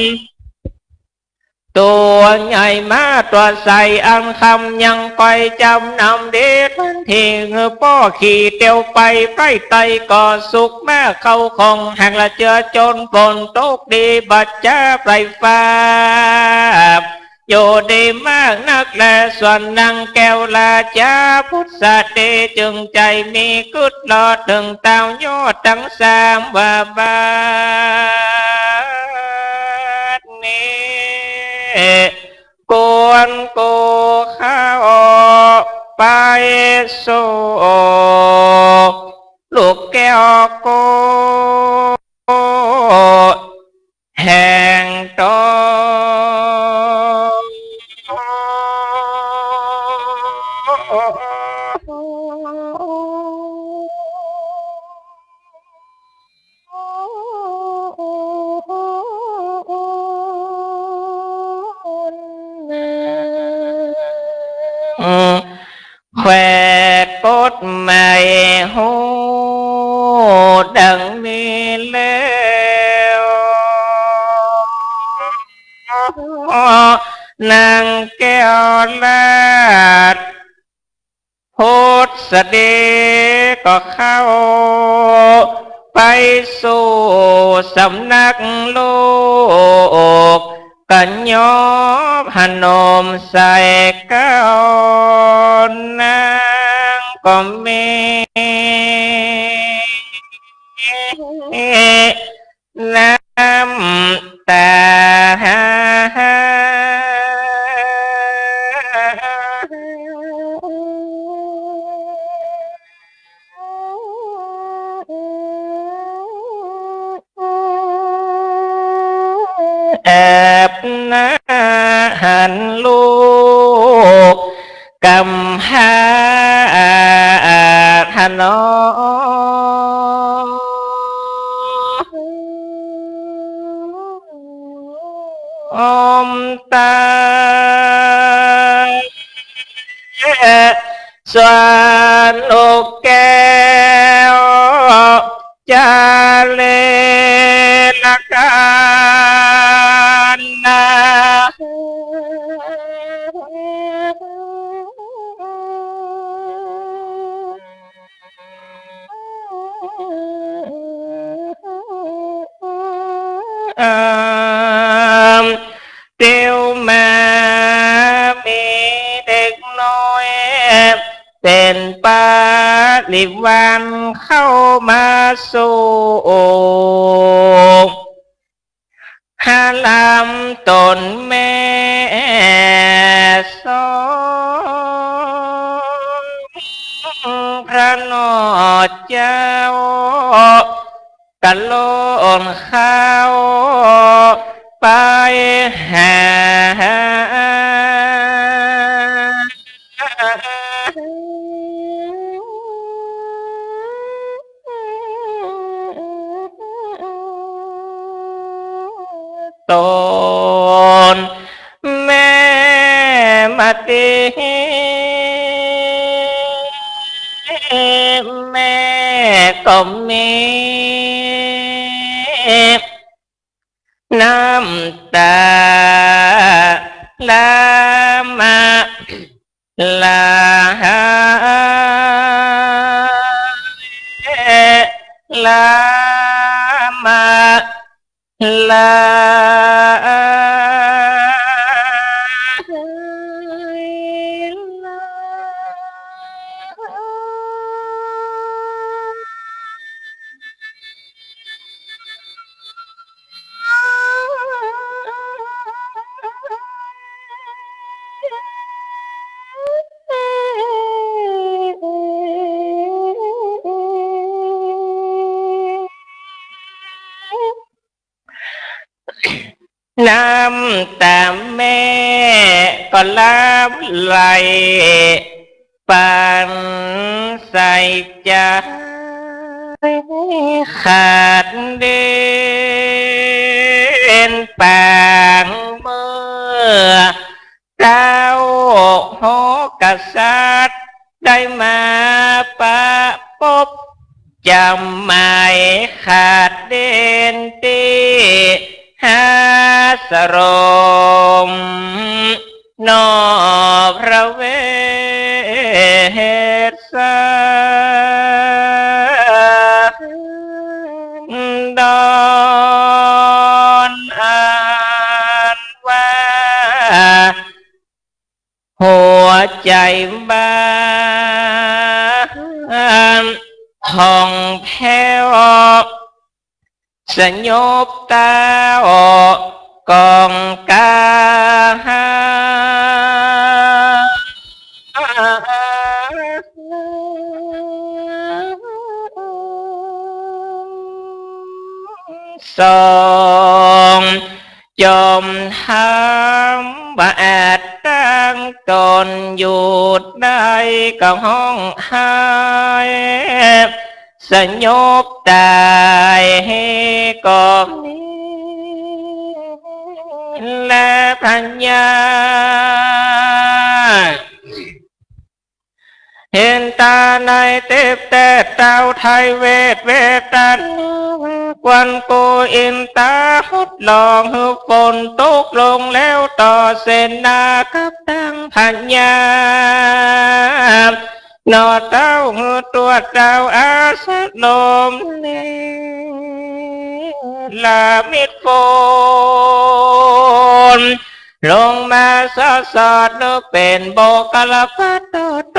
ตั๋วใหญ่มาตั๋วใสอันคำยังก้อยจ๋ำนำเดชวันที่หื้อป้อขี่เตียวไป ใต้ใต้ก่อสุขมาเข้าของ หากละเจือจนฝนตกดี บ่จาไพร่ฟ้าอยู่ดีมากนักแล ส่วนนางแก้วราชาพุทธสตรีจึงใจ๋มีกึ๊ดลอดเถิงเต้ายอดตังสามว่า บัดนี้ ควรกู้เข้าไปสู่ลูกแก้วโกศ แห่งต๋น แขวงกฎหมายฮู้ดังนี้แล้ว นางแก้วราชผุสดีก็เข้าไปสู่สำนักลูก ก็ยอบหนมใส่เกล้านางก็มีน้ำตา อาบน้ำหันลูกกำพร้าถนอมต๋น ส่วนลูกแก้ว จะเลละกันนา เตียวมามีเด็กน้อย เป๋นปริวารเข้ามาสู่ หาลำต๋นแม่สอง พระนอเจ้า กะโลนเข้าไปหา ต๋นแม่มาตี้ แม่ก็มี น้ำตาละมา ละละมา ละน้ำตาแม่ก็หลั่งไหล ปันใส่ใจ๋ ขาดเด่นปางเมื่อ เต้าหกกษัตริย์ได้มาประปบ จ๋ำหมายขาดเด่นตี้หาสรม นอพระเวสสันดร อันว่า หัวใจ๋บ้านผ่องแผ้ว สยบเต้า ของก๋า สอง จอมถามว่าอาจตั้งต๋นอยู่ได้ก็ฮ้องไห้ สยบต๋ายก็มีแลพญา เห็นต๋าในเต็บแต๊เต้าไท้เวทเวตนา ควันกูอินต๋าฮดหลองหื้อฝนตกลงแล้วต่อเสนากับตังพญา หนอเต้าหื้อตั๋วเต้าอาสะลมเนรมิตฝน ลงมาสอดสอดนึกเป๋นโบกละปัด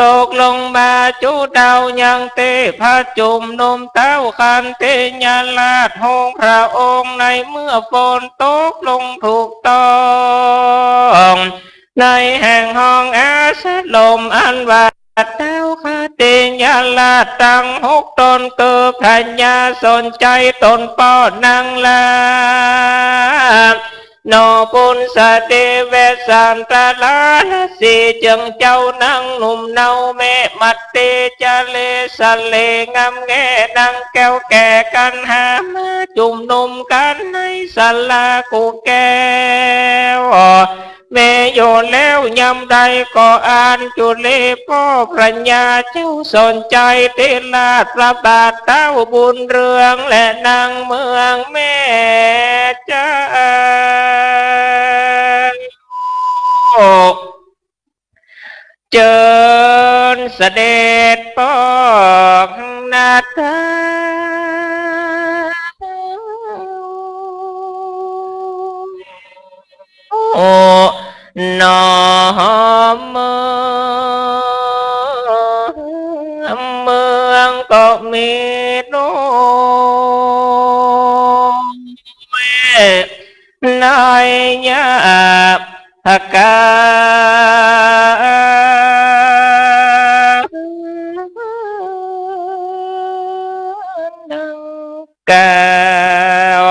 ตกลงมาจุเต้ายังตี้ผะจุมนุมเต้าขันติยราชฮงพระองค์ในเมื่อฝนตกลงถูกต้อง ในแห่งห้องอาสะลมอันว่าเต้าขันติยราชตังหกต๋นคือพญาสนชัยต๋นป้อนังลา หนอปุณณสตรีเวสสันตราราศี เจิงเจ้านังหนุ่มเนาแม่มัตติจาเลสะเลงามแง่นังแก้วแก่กั๋นหามาจุมนุมกั๋นในศาลากูแก้ว แม้อยู่แล้วยามใดก็อันจุลีป้อพญาเจ้าสนชัยติราชพระบาทเต้าบุญเรืองและนางเมืองแม่เจ้า เจิญเสด็จป้อนาถา โอ้ หนอเมือง เมืองก็มีน้อย ในยามกาลดังกล่าว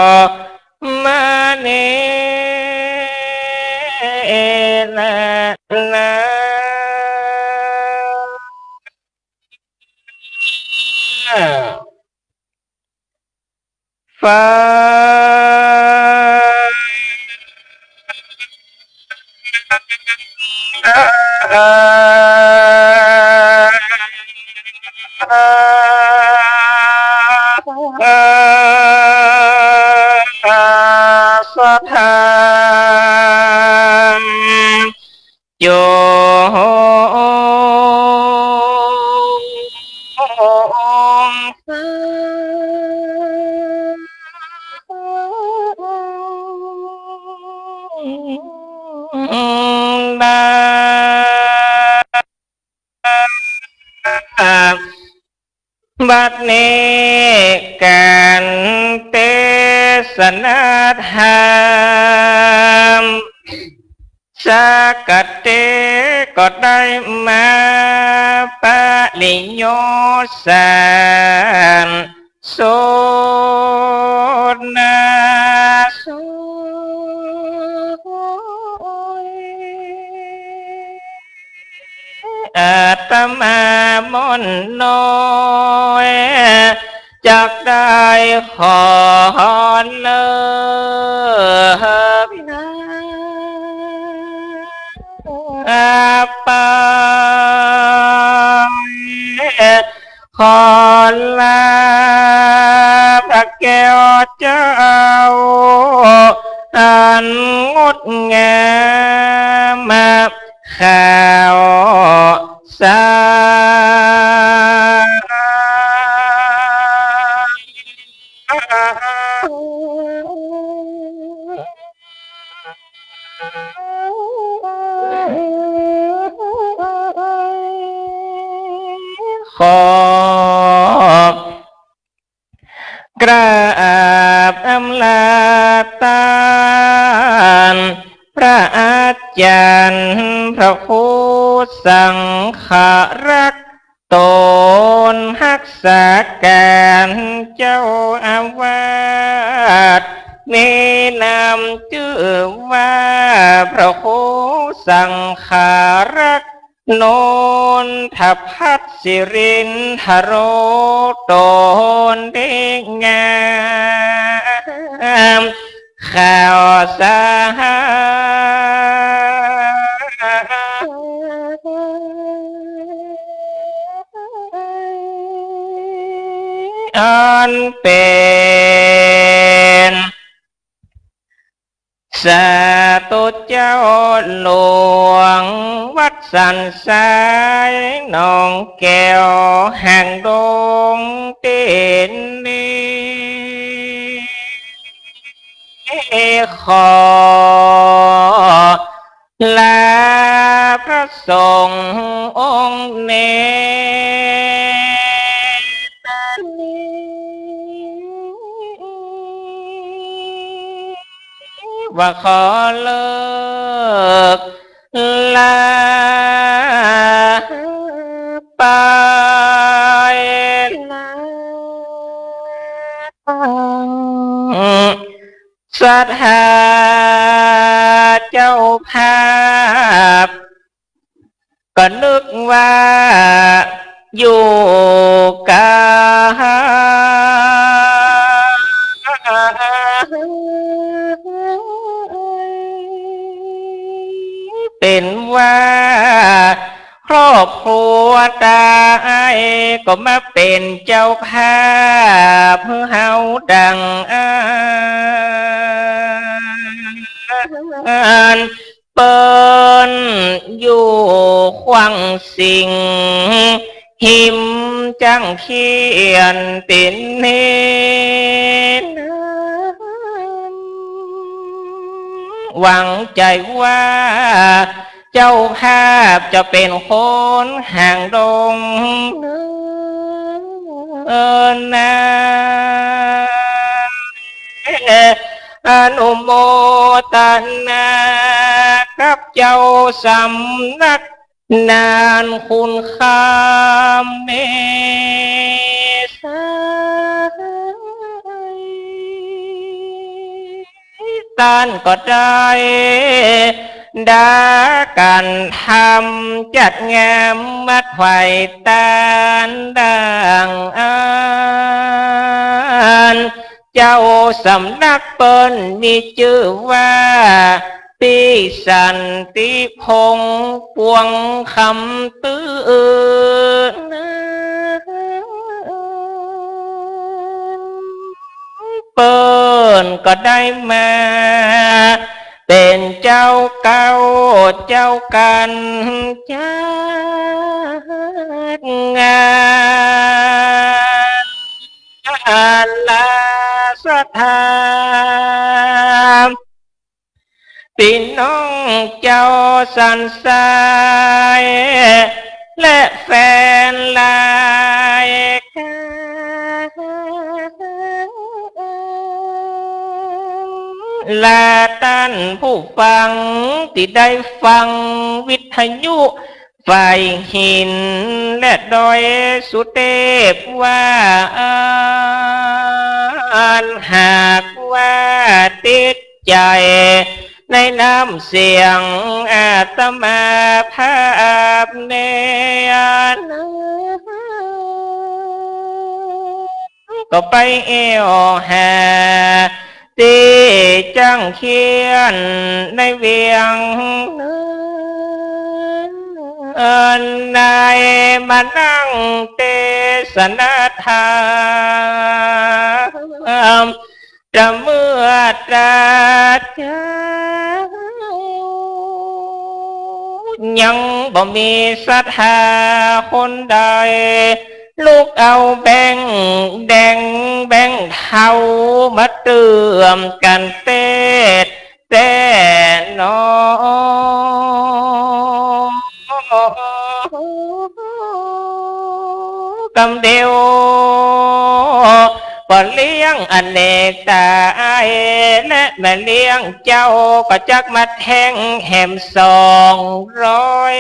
มานี้แลนา ฟ้า สถาน โยบา บัดนี้ก๋านเตสนาธรรม สักกะเตก็ได้มาปริโยชน์สรร สนนาสวย อาตมาม่อนน้อย จักได้ขอเลิกนา ไป ขอลาพระแก้วเจ้า อันงดงาม ข่าวสาร ขอกราบอำลา ต้านพระอาจารย์พระครูสังฆรักษ์ ต๋นฮักษาก๋านเจ้าอาวาส มีนามจื้อว่าพระครูสังฆรักษ์ นนทพัฒน์สิรินทโร ต๋นดีงาม ข้าวสาร อันเป๋น สาธุเจ้าหลวงวัดสันทรายหนองแก้ว แห่งดงเตนนี้ ขอลาพระสงฆ์องค์นี้ ว่าขอเลิกลาไป ศรัทธาเจ้าภาพ ก็นึกว่าอยู่ไกล เป๋นว่าครอบครัวต๋าอ้าย ก็มาเป๋นเจ้าภาพหื้อเฮาดังอั้น เปิ้นอยู่ขว้างสิงห์ ฮิมจ้างเขียนเต๋นนี้นั้น หวังใจ๋ว่าเจ้าภาพจะเป๋นคนห่างดง เออนะ อนุโมตนากับเจ้าสำนัก นานคุณคำเมษา ต้านก็ได้ดาก๋านทำจัดงานมาถวายตานดังอั้น เจ้าสำนักเปิ้นมีจื้อว่า ปี้สันติพงษ์ ปวงคำตื้อ เปิ้นก็ได้มาเป๋นเจ้าเก้าเจ้าก๋านจัดงาน อาลาศรัทธา ปี้น้องเจ้าสันทราย และแฟนรายก๋าน และต้านผู้ฟังตี้ได้ฟังวิทยุ ฝ่ายหินและดอยสุเตพว่า อันหากว่าติดใจ๋ในน้ำเสียงอาตมาภาพแน่นั้น ก็ไปแอ่วหาตี้จ้างเขียนในเวียงนั้น มานั่งเตสนาธรรม ตะเมื่อตราเจ๊า ยังบ่มีศรัทธาคนใด ลุกเอาแบงค์แดงแบงค์เทามาเติมกั๋นเต๊ดแต๊หนอ กำเดียว ป้อเลี้ยงอเนกต๋าย และแม่เลี้ยงเจ้าก็จักมาแทงแหมสองร้อย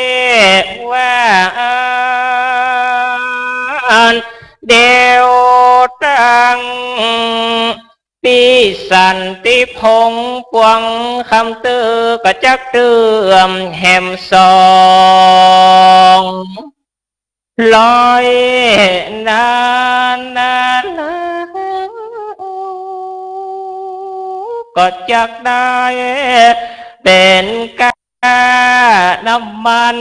วาอัน เดียวตัง ปี้สันติพงษ์ปวงคำตื้อก็จักเตื้อมแหมสองร้อยนั้น ก็จักได้เป๋นก้าน้ำมัน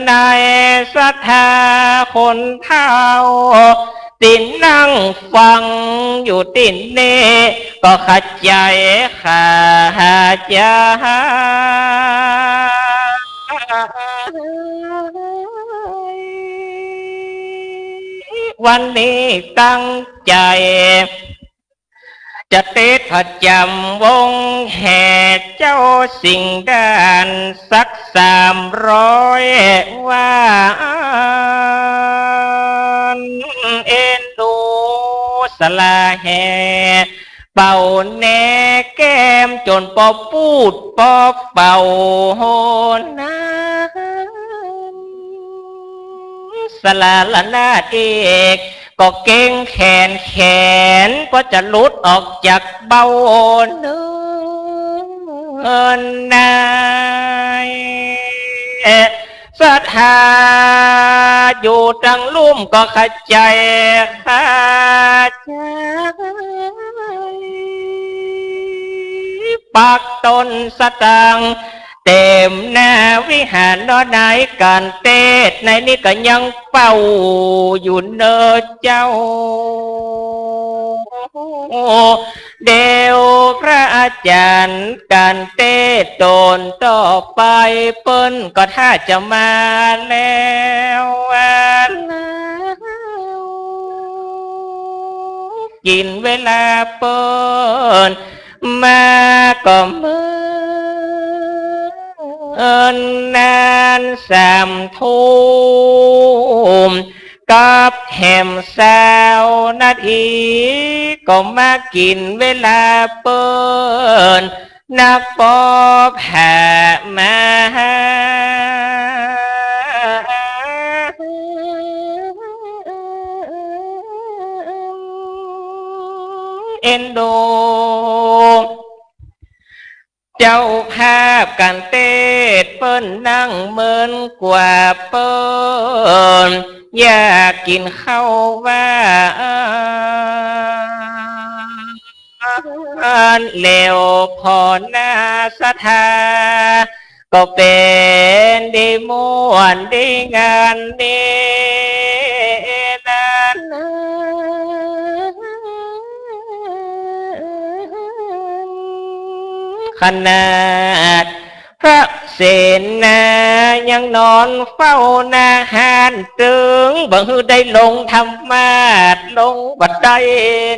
ในศรัทธาคนเฒ่า ตี้นั่งฟังอยู่ตี้นี่ ก็ขะใจ๋ ขะใจ๋ วันนี้ตั้งใจ๋ จะเตสน์ประจ๋ำวงแห่เจ้าสิงห์ดานสักสามร้อยวาอัน เอ็นดูสละแห่ เป่าแหนแก้มจ๋นปอปูดปอเป่านั้น สละละนาดเอกก็เกร็งแขน แขนก็จะหลุดออกจากเบ้าเนินนาย ศรัทธาอยู่ตังลุ่มก็ขะใจ๋ ขะใจ๋ ปักต้นสตางค์เต๋มหน้าวิหารเนาะ ในก๋านเตสน์ในนี้ก็ยังเป่าอยู่เนาะเจ้า เดี๋ยวพระอาจ๋ารย์ก๋านเตสน์ต๋นต่อไปเปิ้นก็ถ้าจะมาแล้ว กิ๋นเวลาเปิ้นมาก็เมินนาน สามทุ่ม กับแหมซาวนาที ก็มากิ๋นเวลาเปิ้นนักปอผ่ามา เอ็นดู เจ้าภาพก๋านเตสน์เปิ้นนั่งเมินกว่า เปิ้นอยากกิ๋นข้าวหวาน แล้วผ่อหน้าศรัทธา ก็เป๋นดีม่วนดีงานนี้นั้น ขนาดพระเสนายังนอนเฝ้าหน้าฮาน ตึงบ่หื้อได้ลงธรรมาสน์ลงบ่ได้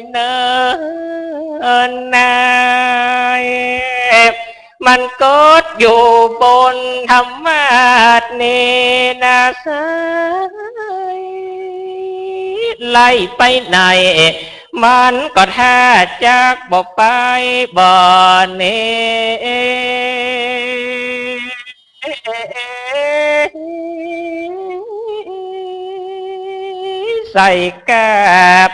เนินนาย มันกดอยู่บนธรรมาสน์นี้นาสาย ไล่ไปไหน มันก็ถ้าจักบ่ไปบ่หนี ใส่กาบ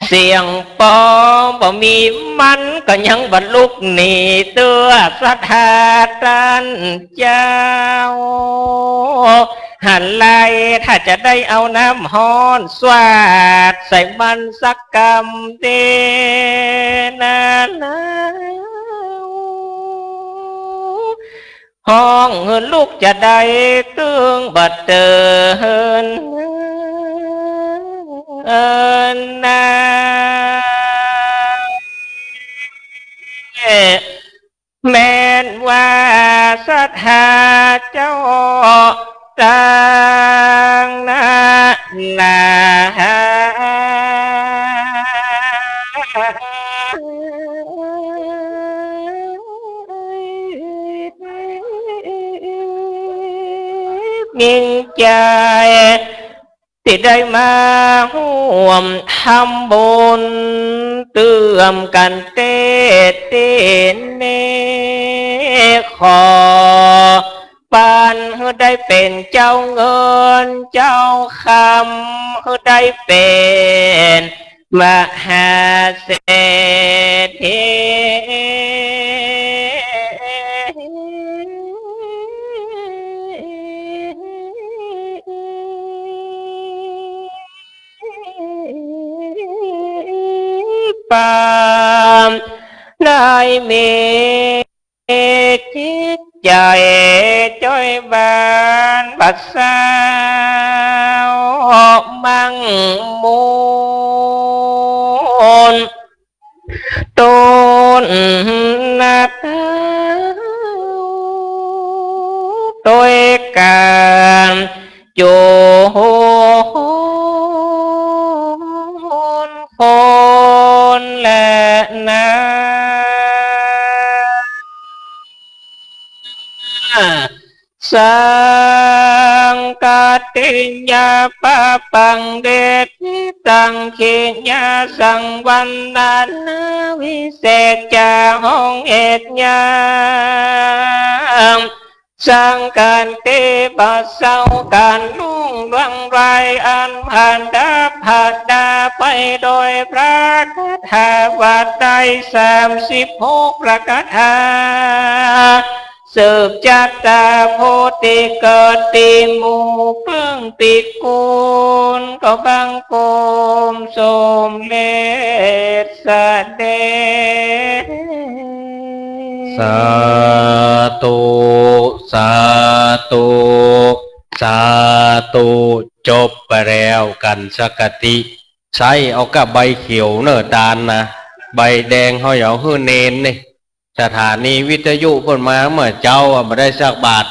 เสียงปองบ่มี มันก็ยังบ่ลุกหนีเตื้อศรัทธาต้านเจ้า หันไล่ถ้าจะได้เอาน้ำฮ้อนสาดใส่มันสักกำเตนานา ฮ้องหื้อลุกจะได้ตึงบ่เตินเอิ้นนา แม่นว่าศรัทธาเจ้าต่างนานา ยิ่งใจ๋ เต ได้มาฮ่วมทำบุญเตื้อมกั๋นเต๊ตี้นี้ ขอปันหื้อได้เป๋นเจ้าเงินเจ้าคำ หื้อได้เป๋นมหาเศรษฐี ปานได้มีจิตใจ๋จ้อยบานบัดเซ้ามั่งมูน ต้นนาตา โตยก๋านโจรคนและนา สังฆาติยาปะปังเดทิตัง ขิยาสังวันนานา วิเศษจาห้องเอ็ดยาม สังฆาติบ่เศร้าก๋านลุ่งเรืองไร อันผ่านดับผ่านดาไปโดยพระคาถาว่าได้สามสิบหกพระคาถา สืบจัตตาผู้ตี้เกิดตี้หมู่เปิ้งตี้กู๋น ก็บังคมสมเร็จเสด็จ สาธุ สาธุ สาธุ จบไปแล้วกัณฑ์สังฆาติ ใส้เอาก้าใบเขียวเน่อตานนะ ใบแดงเฮาเอาหื้อเณรนี่ สถานีวิทยุเปิ้นมาเมื่อเจ๊าอะบ่ได้สักบาท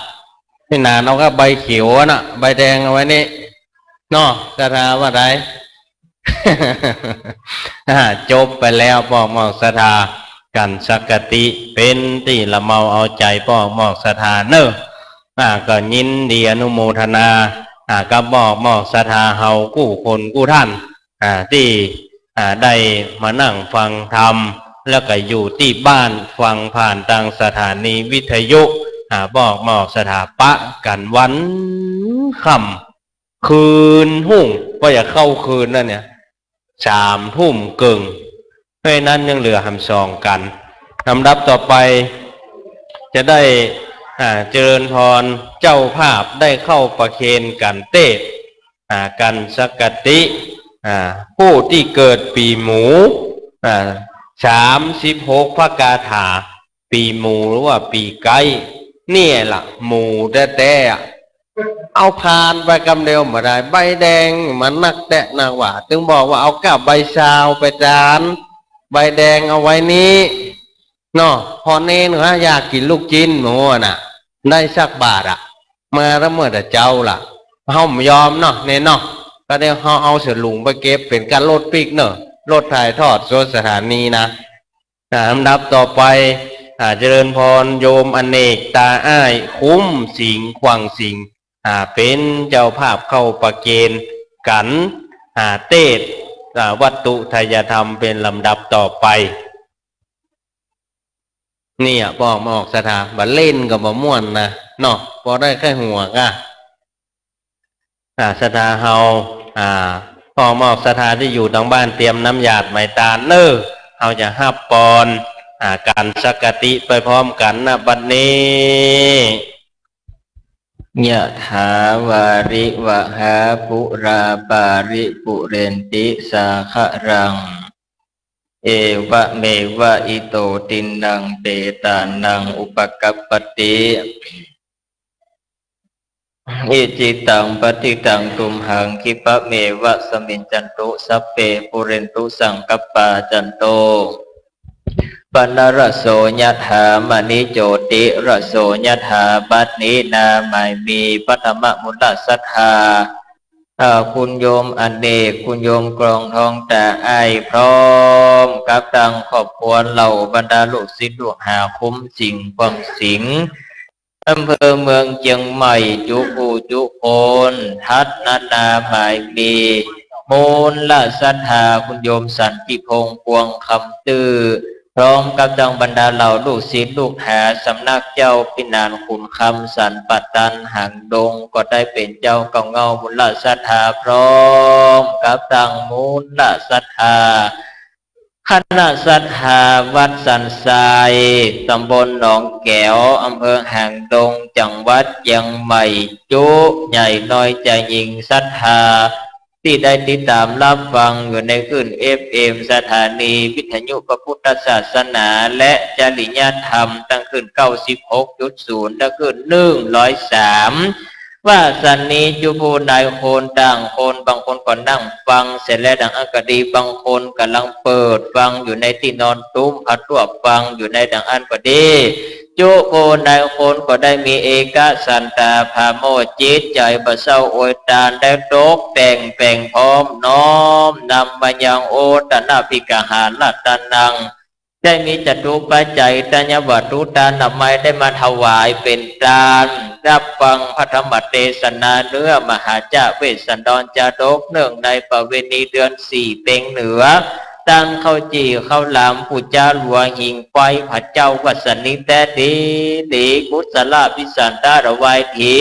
นี่หนานเอาก้าใบเขียวอะนะ ใบแดงเอาไว้นี่ เนาะ ศรัทธาว่าใด อ่า จบไปแล้วป้อมอกศรัทธา กัณฑ์สังฆาติ เป๋นตี้ละเมาเอาใจ๋ป้อมอกศรัทธาเน่อ อ่า ก็ยินดีอนุโมทนา อ่า กับป้อมอกศรัทธาเฮากู้คนกู้ต้าน อ่า ตี้ อ่า ได้มานั่งฟังธรรม แล้วก็อยู่ตี้บ้านฟังผ่านตางสถานีวิทยุ อ่า ป้อมอกศรัทธาปะกั๋นวันค่ำ คืนฮุ่ง ก็จะเข้าคืนแล้วเนี่ย สามทุ่มเกิ่ง เพราะฉะนั้นยังเหลือหำสองกัณฑ์ ลำดับต่อไป จะได้ อ่า เจริญพร เจ้าภาพได้เข้าประเคนกัณฑ์เตศน์ อ่า กัณฑ์สังฆาติ อ่า ผู้ตี้เกิดปี๋หมู อ่า สามสิบหกพระคาถา ปี๋หมูหรือว่าปี๋ไก๊ เนี่ยล่ะ หมูแต๊ๆ อะ เอาผ่านไปกำเดียวบ่ได้ ใบแดงมันนักแต๊นักว่า จึงบอกว่าเอาก้าใบซาวไปตาน ใบแดงเอาไว้นี้ เนาะ พอเณรเขาอยากกิ๋นลูกจิ๊นหมูอะน่ะ ได้สักบาทอะ มาแล้วเมื่อแต่เจ๊าล่ะ เฮาบ่ยอมเนาะ เณรเนาะ ก็เดี๋ยวเฮาเอาเสื้อหลุงไปเก็บเป๋นก้ารถปิ๊กเนาะ รถถ่ายทอดสดสถานีนะ อ่า ลำดับต่อไป อ่า เจริญพรโยมอเนกตาอ้าย คุ้มสิงห์ ขวังสิงห์ อ่า เป๋นเจ้าภาพเข้าประเคนกัณฑ์ อ่า เตศน์ อ่า วัตถุทายธรรมเป๋นลำดับต่อไป เนี่ย ป้อมอกศรัทธา บ่าเล่นก็บ่ม่วนนะ เนาะ พอได้แค่หัวก้า อ่า ศรัทธาเฮา อ่า ป้อมอกศรัทธาตี้อยู่ตางบ้านเตรียมน้ำหยาดไหมตานเน่อ เฮาจะฮับปอน อ่า กัณฑ์สังฆาติไปพร้อมกั๋นนะบัดนี้ ยะถาวาริวหาปูราปาริปูเรนติสาคะรัง เอวะเมวะอิโตตินนังเปตานังอุปกัปปติ อิจิตังปัตถิตังตุมหังคิปะเมวะสมิจจันตุ สัพเพปูเรนตุสังกัปปา จันโต ปะนะระโสยะถา มะณิโจติระโสยะถา บัดนี้นะ หมายมีปฐมมูลศรัทธา อ่า คุณโยมอเนก คุณโยมกลองทองตาอ้าย พร้อมกับตังครอบครัวเหล่าบรรดาลูกศิษย์ลูกหาคุ้มสิงห์ ขวังสิงห์ อำเภอเมืองเจียงใหม่ จุผู้จุคน ทัดนานาหมายมี มูลศรัทธา คุณโยมสันติพงษ์ พวงคำตื้อ พร้อมกับตังบรรดาเหล่าลูกศิษย์ลูกหา สำนักเจ้าพินานขุนคำ สันป่าตัน หางดง ก็ได้เป๋นเจ้าเกล้าเง่ามูลศรัทธา พร้อมกับตังมูลศรัทธา คณะศรัทธาวัดสันทราย ตำบลหนองแก๋ว อำเภอหางดง จังหวัดเจียงใหม่ จุใหญ่น้อยจายญิงศรัทธา ตี้ได้ติดต๋ามฮับฟังอยู่ในคลื่น เอฟเอ็ม สถานีวิทยุพระพุทธศาสนาและจริยธรรม ตังคลื่น เก้าสิบหกจุดศูนย์ และคลื่น หนึ่งร้อยสาม ว่าสันนี้จุผู้นายคนต่างคน บางคนก็นั่งฟังเสร็จแล้วดังอั้นก็ดี บางคนก่ำลังเปิดฟังอยู่ในตี้นอนตุ้ม พัดลวบฟังอยู่ในดังอั้นก็ดี จุผู้นายคนก็ได้มีเอกฉันตาพาโมทย์ จิตใจ๋บ่เศร้าโอยตาน ได้ตกแต่งแป๋งพร้อม น้อมนำมายังโอตนะปิกหารัตนัง ได้มีจตุปัจจัย ธัญญวัตถุ ตานไม้ ได้มาถวายเป๋นตาน ฮับฟังพระธรรมเตสนา เนื้อมหาจาเวสสันดรจาดก เนื่องในประเวณีเดือนสี่เพ็งเหนือ ตานข้าวจี่ข้าวหลาม ปู๋จาหลัวหิ้งไฟ พระเจ้าวัสนิแต๊ดีหลี กุศลาภิสันตะถวายถี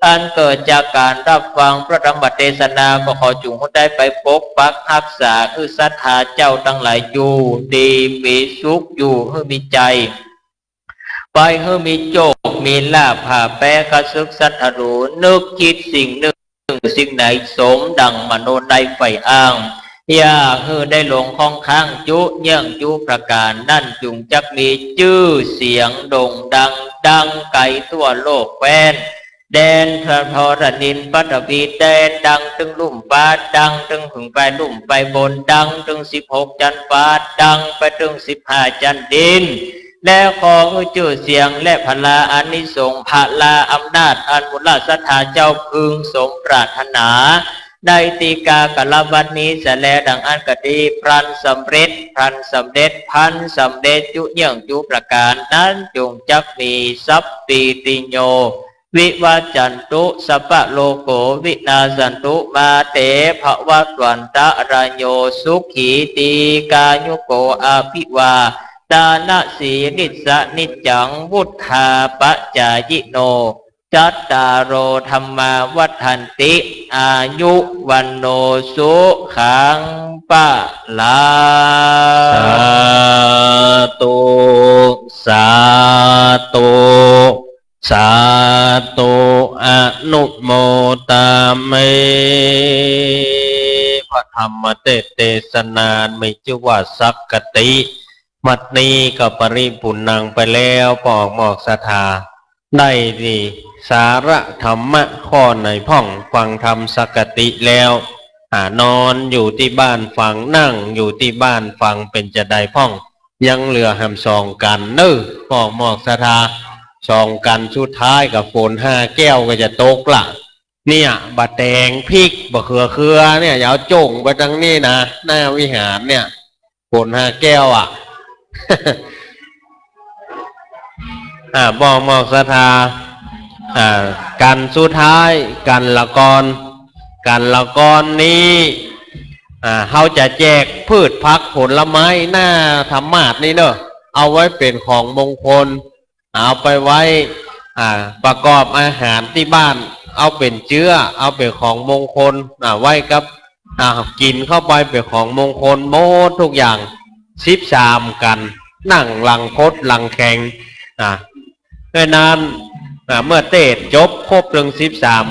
อันเกิดจากก๋านฮับฟังพระธรรมเตสนา ก็ขอจุ่งได้ไปปกปักฮักษา หื้อศรัทธาเจ้าตังหลายอยู่ดีมีสุข อยู่หื้อมีใจ๋ ไปหื้อมีโจคมีลาภ ผ่าแป๊คะศึกสัตว์หรู นึกคิดสิ่งนึ่งสิ่งไหน สมดั่งมโนในใฝ่อ้าง อย่าหื้อได้หลงข้องค้าง จุเยื่องจุประก๋าน นั้นจุ่งจักมีจื้อเสียงโด่งดัง ดังไก๋ทั่วโลกแคว้น แดนธรณินทร์ปฐพี แดนดังเถิงลุ่มฟ้า ดังเถิงผึ่งไปลุ่มไปบน ดังเถิงสิบหกจั๊นฟ้า ดังไปเถิงสิบห้าจั๊นดิน และขอหื้อจื้อเสียงและผลาอานิสงส์ ผลาอำนาจอันมูลศรัทธาเจ้าพึงสมปรารถนา ในตี้กาละวันนี้เสียแล ดังอั้นก็ดี พลันสำเร็จ พลันสำเร็จ พลันสำเร็จ จุเยื่องจุประก๋าน นั้นจุ่งจักมี สัพพีติโย วิวัจจันตุ สัพพะโรโค วินาสสันตุ มาเต ภวัตวันตะราโย สุขี ตีฆายุโก อภิวาตานะสีลิสสะ นิจจัง วุฑฒาปะจายิโน จัตตาโร ธัมมา วัฑฒันติ อายุ วัณโณ สุขัง พลัง สาธุ สาธุ สาธุ อนุโมทามิ พระธรรมเตสนา มีจื้อว่าสักกะติ บัดนี้ก็ปริปุณณังไปแล้ว ป้อหมอกศรัทธา ได้ตี้สาระธรรมะข้อไหนพ่อง ฟังธรรมสักกะติแล้ว อ่า นอนอยู่ตี้บ้านฟัง นั่งอยู่ตี้บ้านฟัง เป๋นจาใดพ่อง ยังเหลือแหมสองกั๋นเน่อ ป้อหมอกศรัทธา สองกั๋นสุดท้ายก็ฝนห้าแก้วก็จะตกละ เนี่ย บ่าแต๋งพริก บ่าเขือเคือเนี่ย อย่าเอาโจ้งไปตังนี้นะ หน้าวิหารเนี่ย ฝนห้าแก้วอะ อ่า ป้อหมอกศรัทธา อ่า กั๋นสุดท้าย กั๋นละกอน กั๋นละกอนนี้ อ่า เฮาจะแจกพืชผักผลไม้หน้าธรรมาสน์นี่เน่อ เอาไว้เป๋นของมงคล เอาไปไว้ อ่า ประกอบอาหารตี้บ้าน เอาเป๋นเจื๊อ เอาเป๋นของมงคล อ่า ไว้กับ อ่า กิ๋นเข้าไปเป๋นของมงคลหมดกู้อย่าง สิบสามกั๋น นั่งหลังคดหลังแข็ง อ่า ดังนั้น อ่า เมื่อเตสน์จบครบเถิงสิบสาม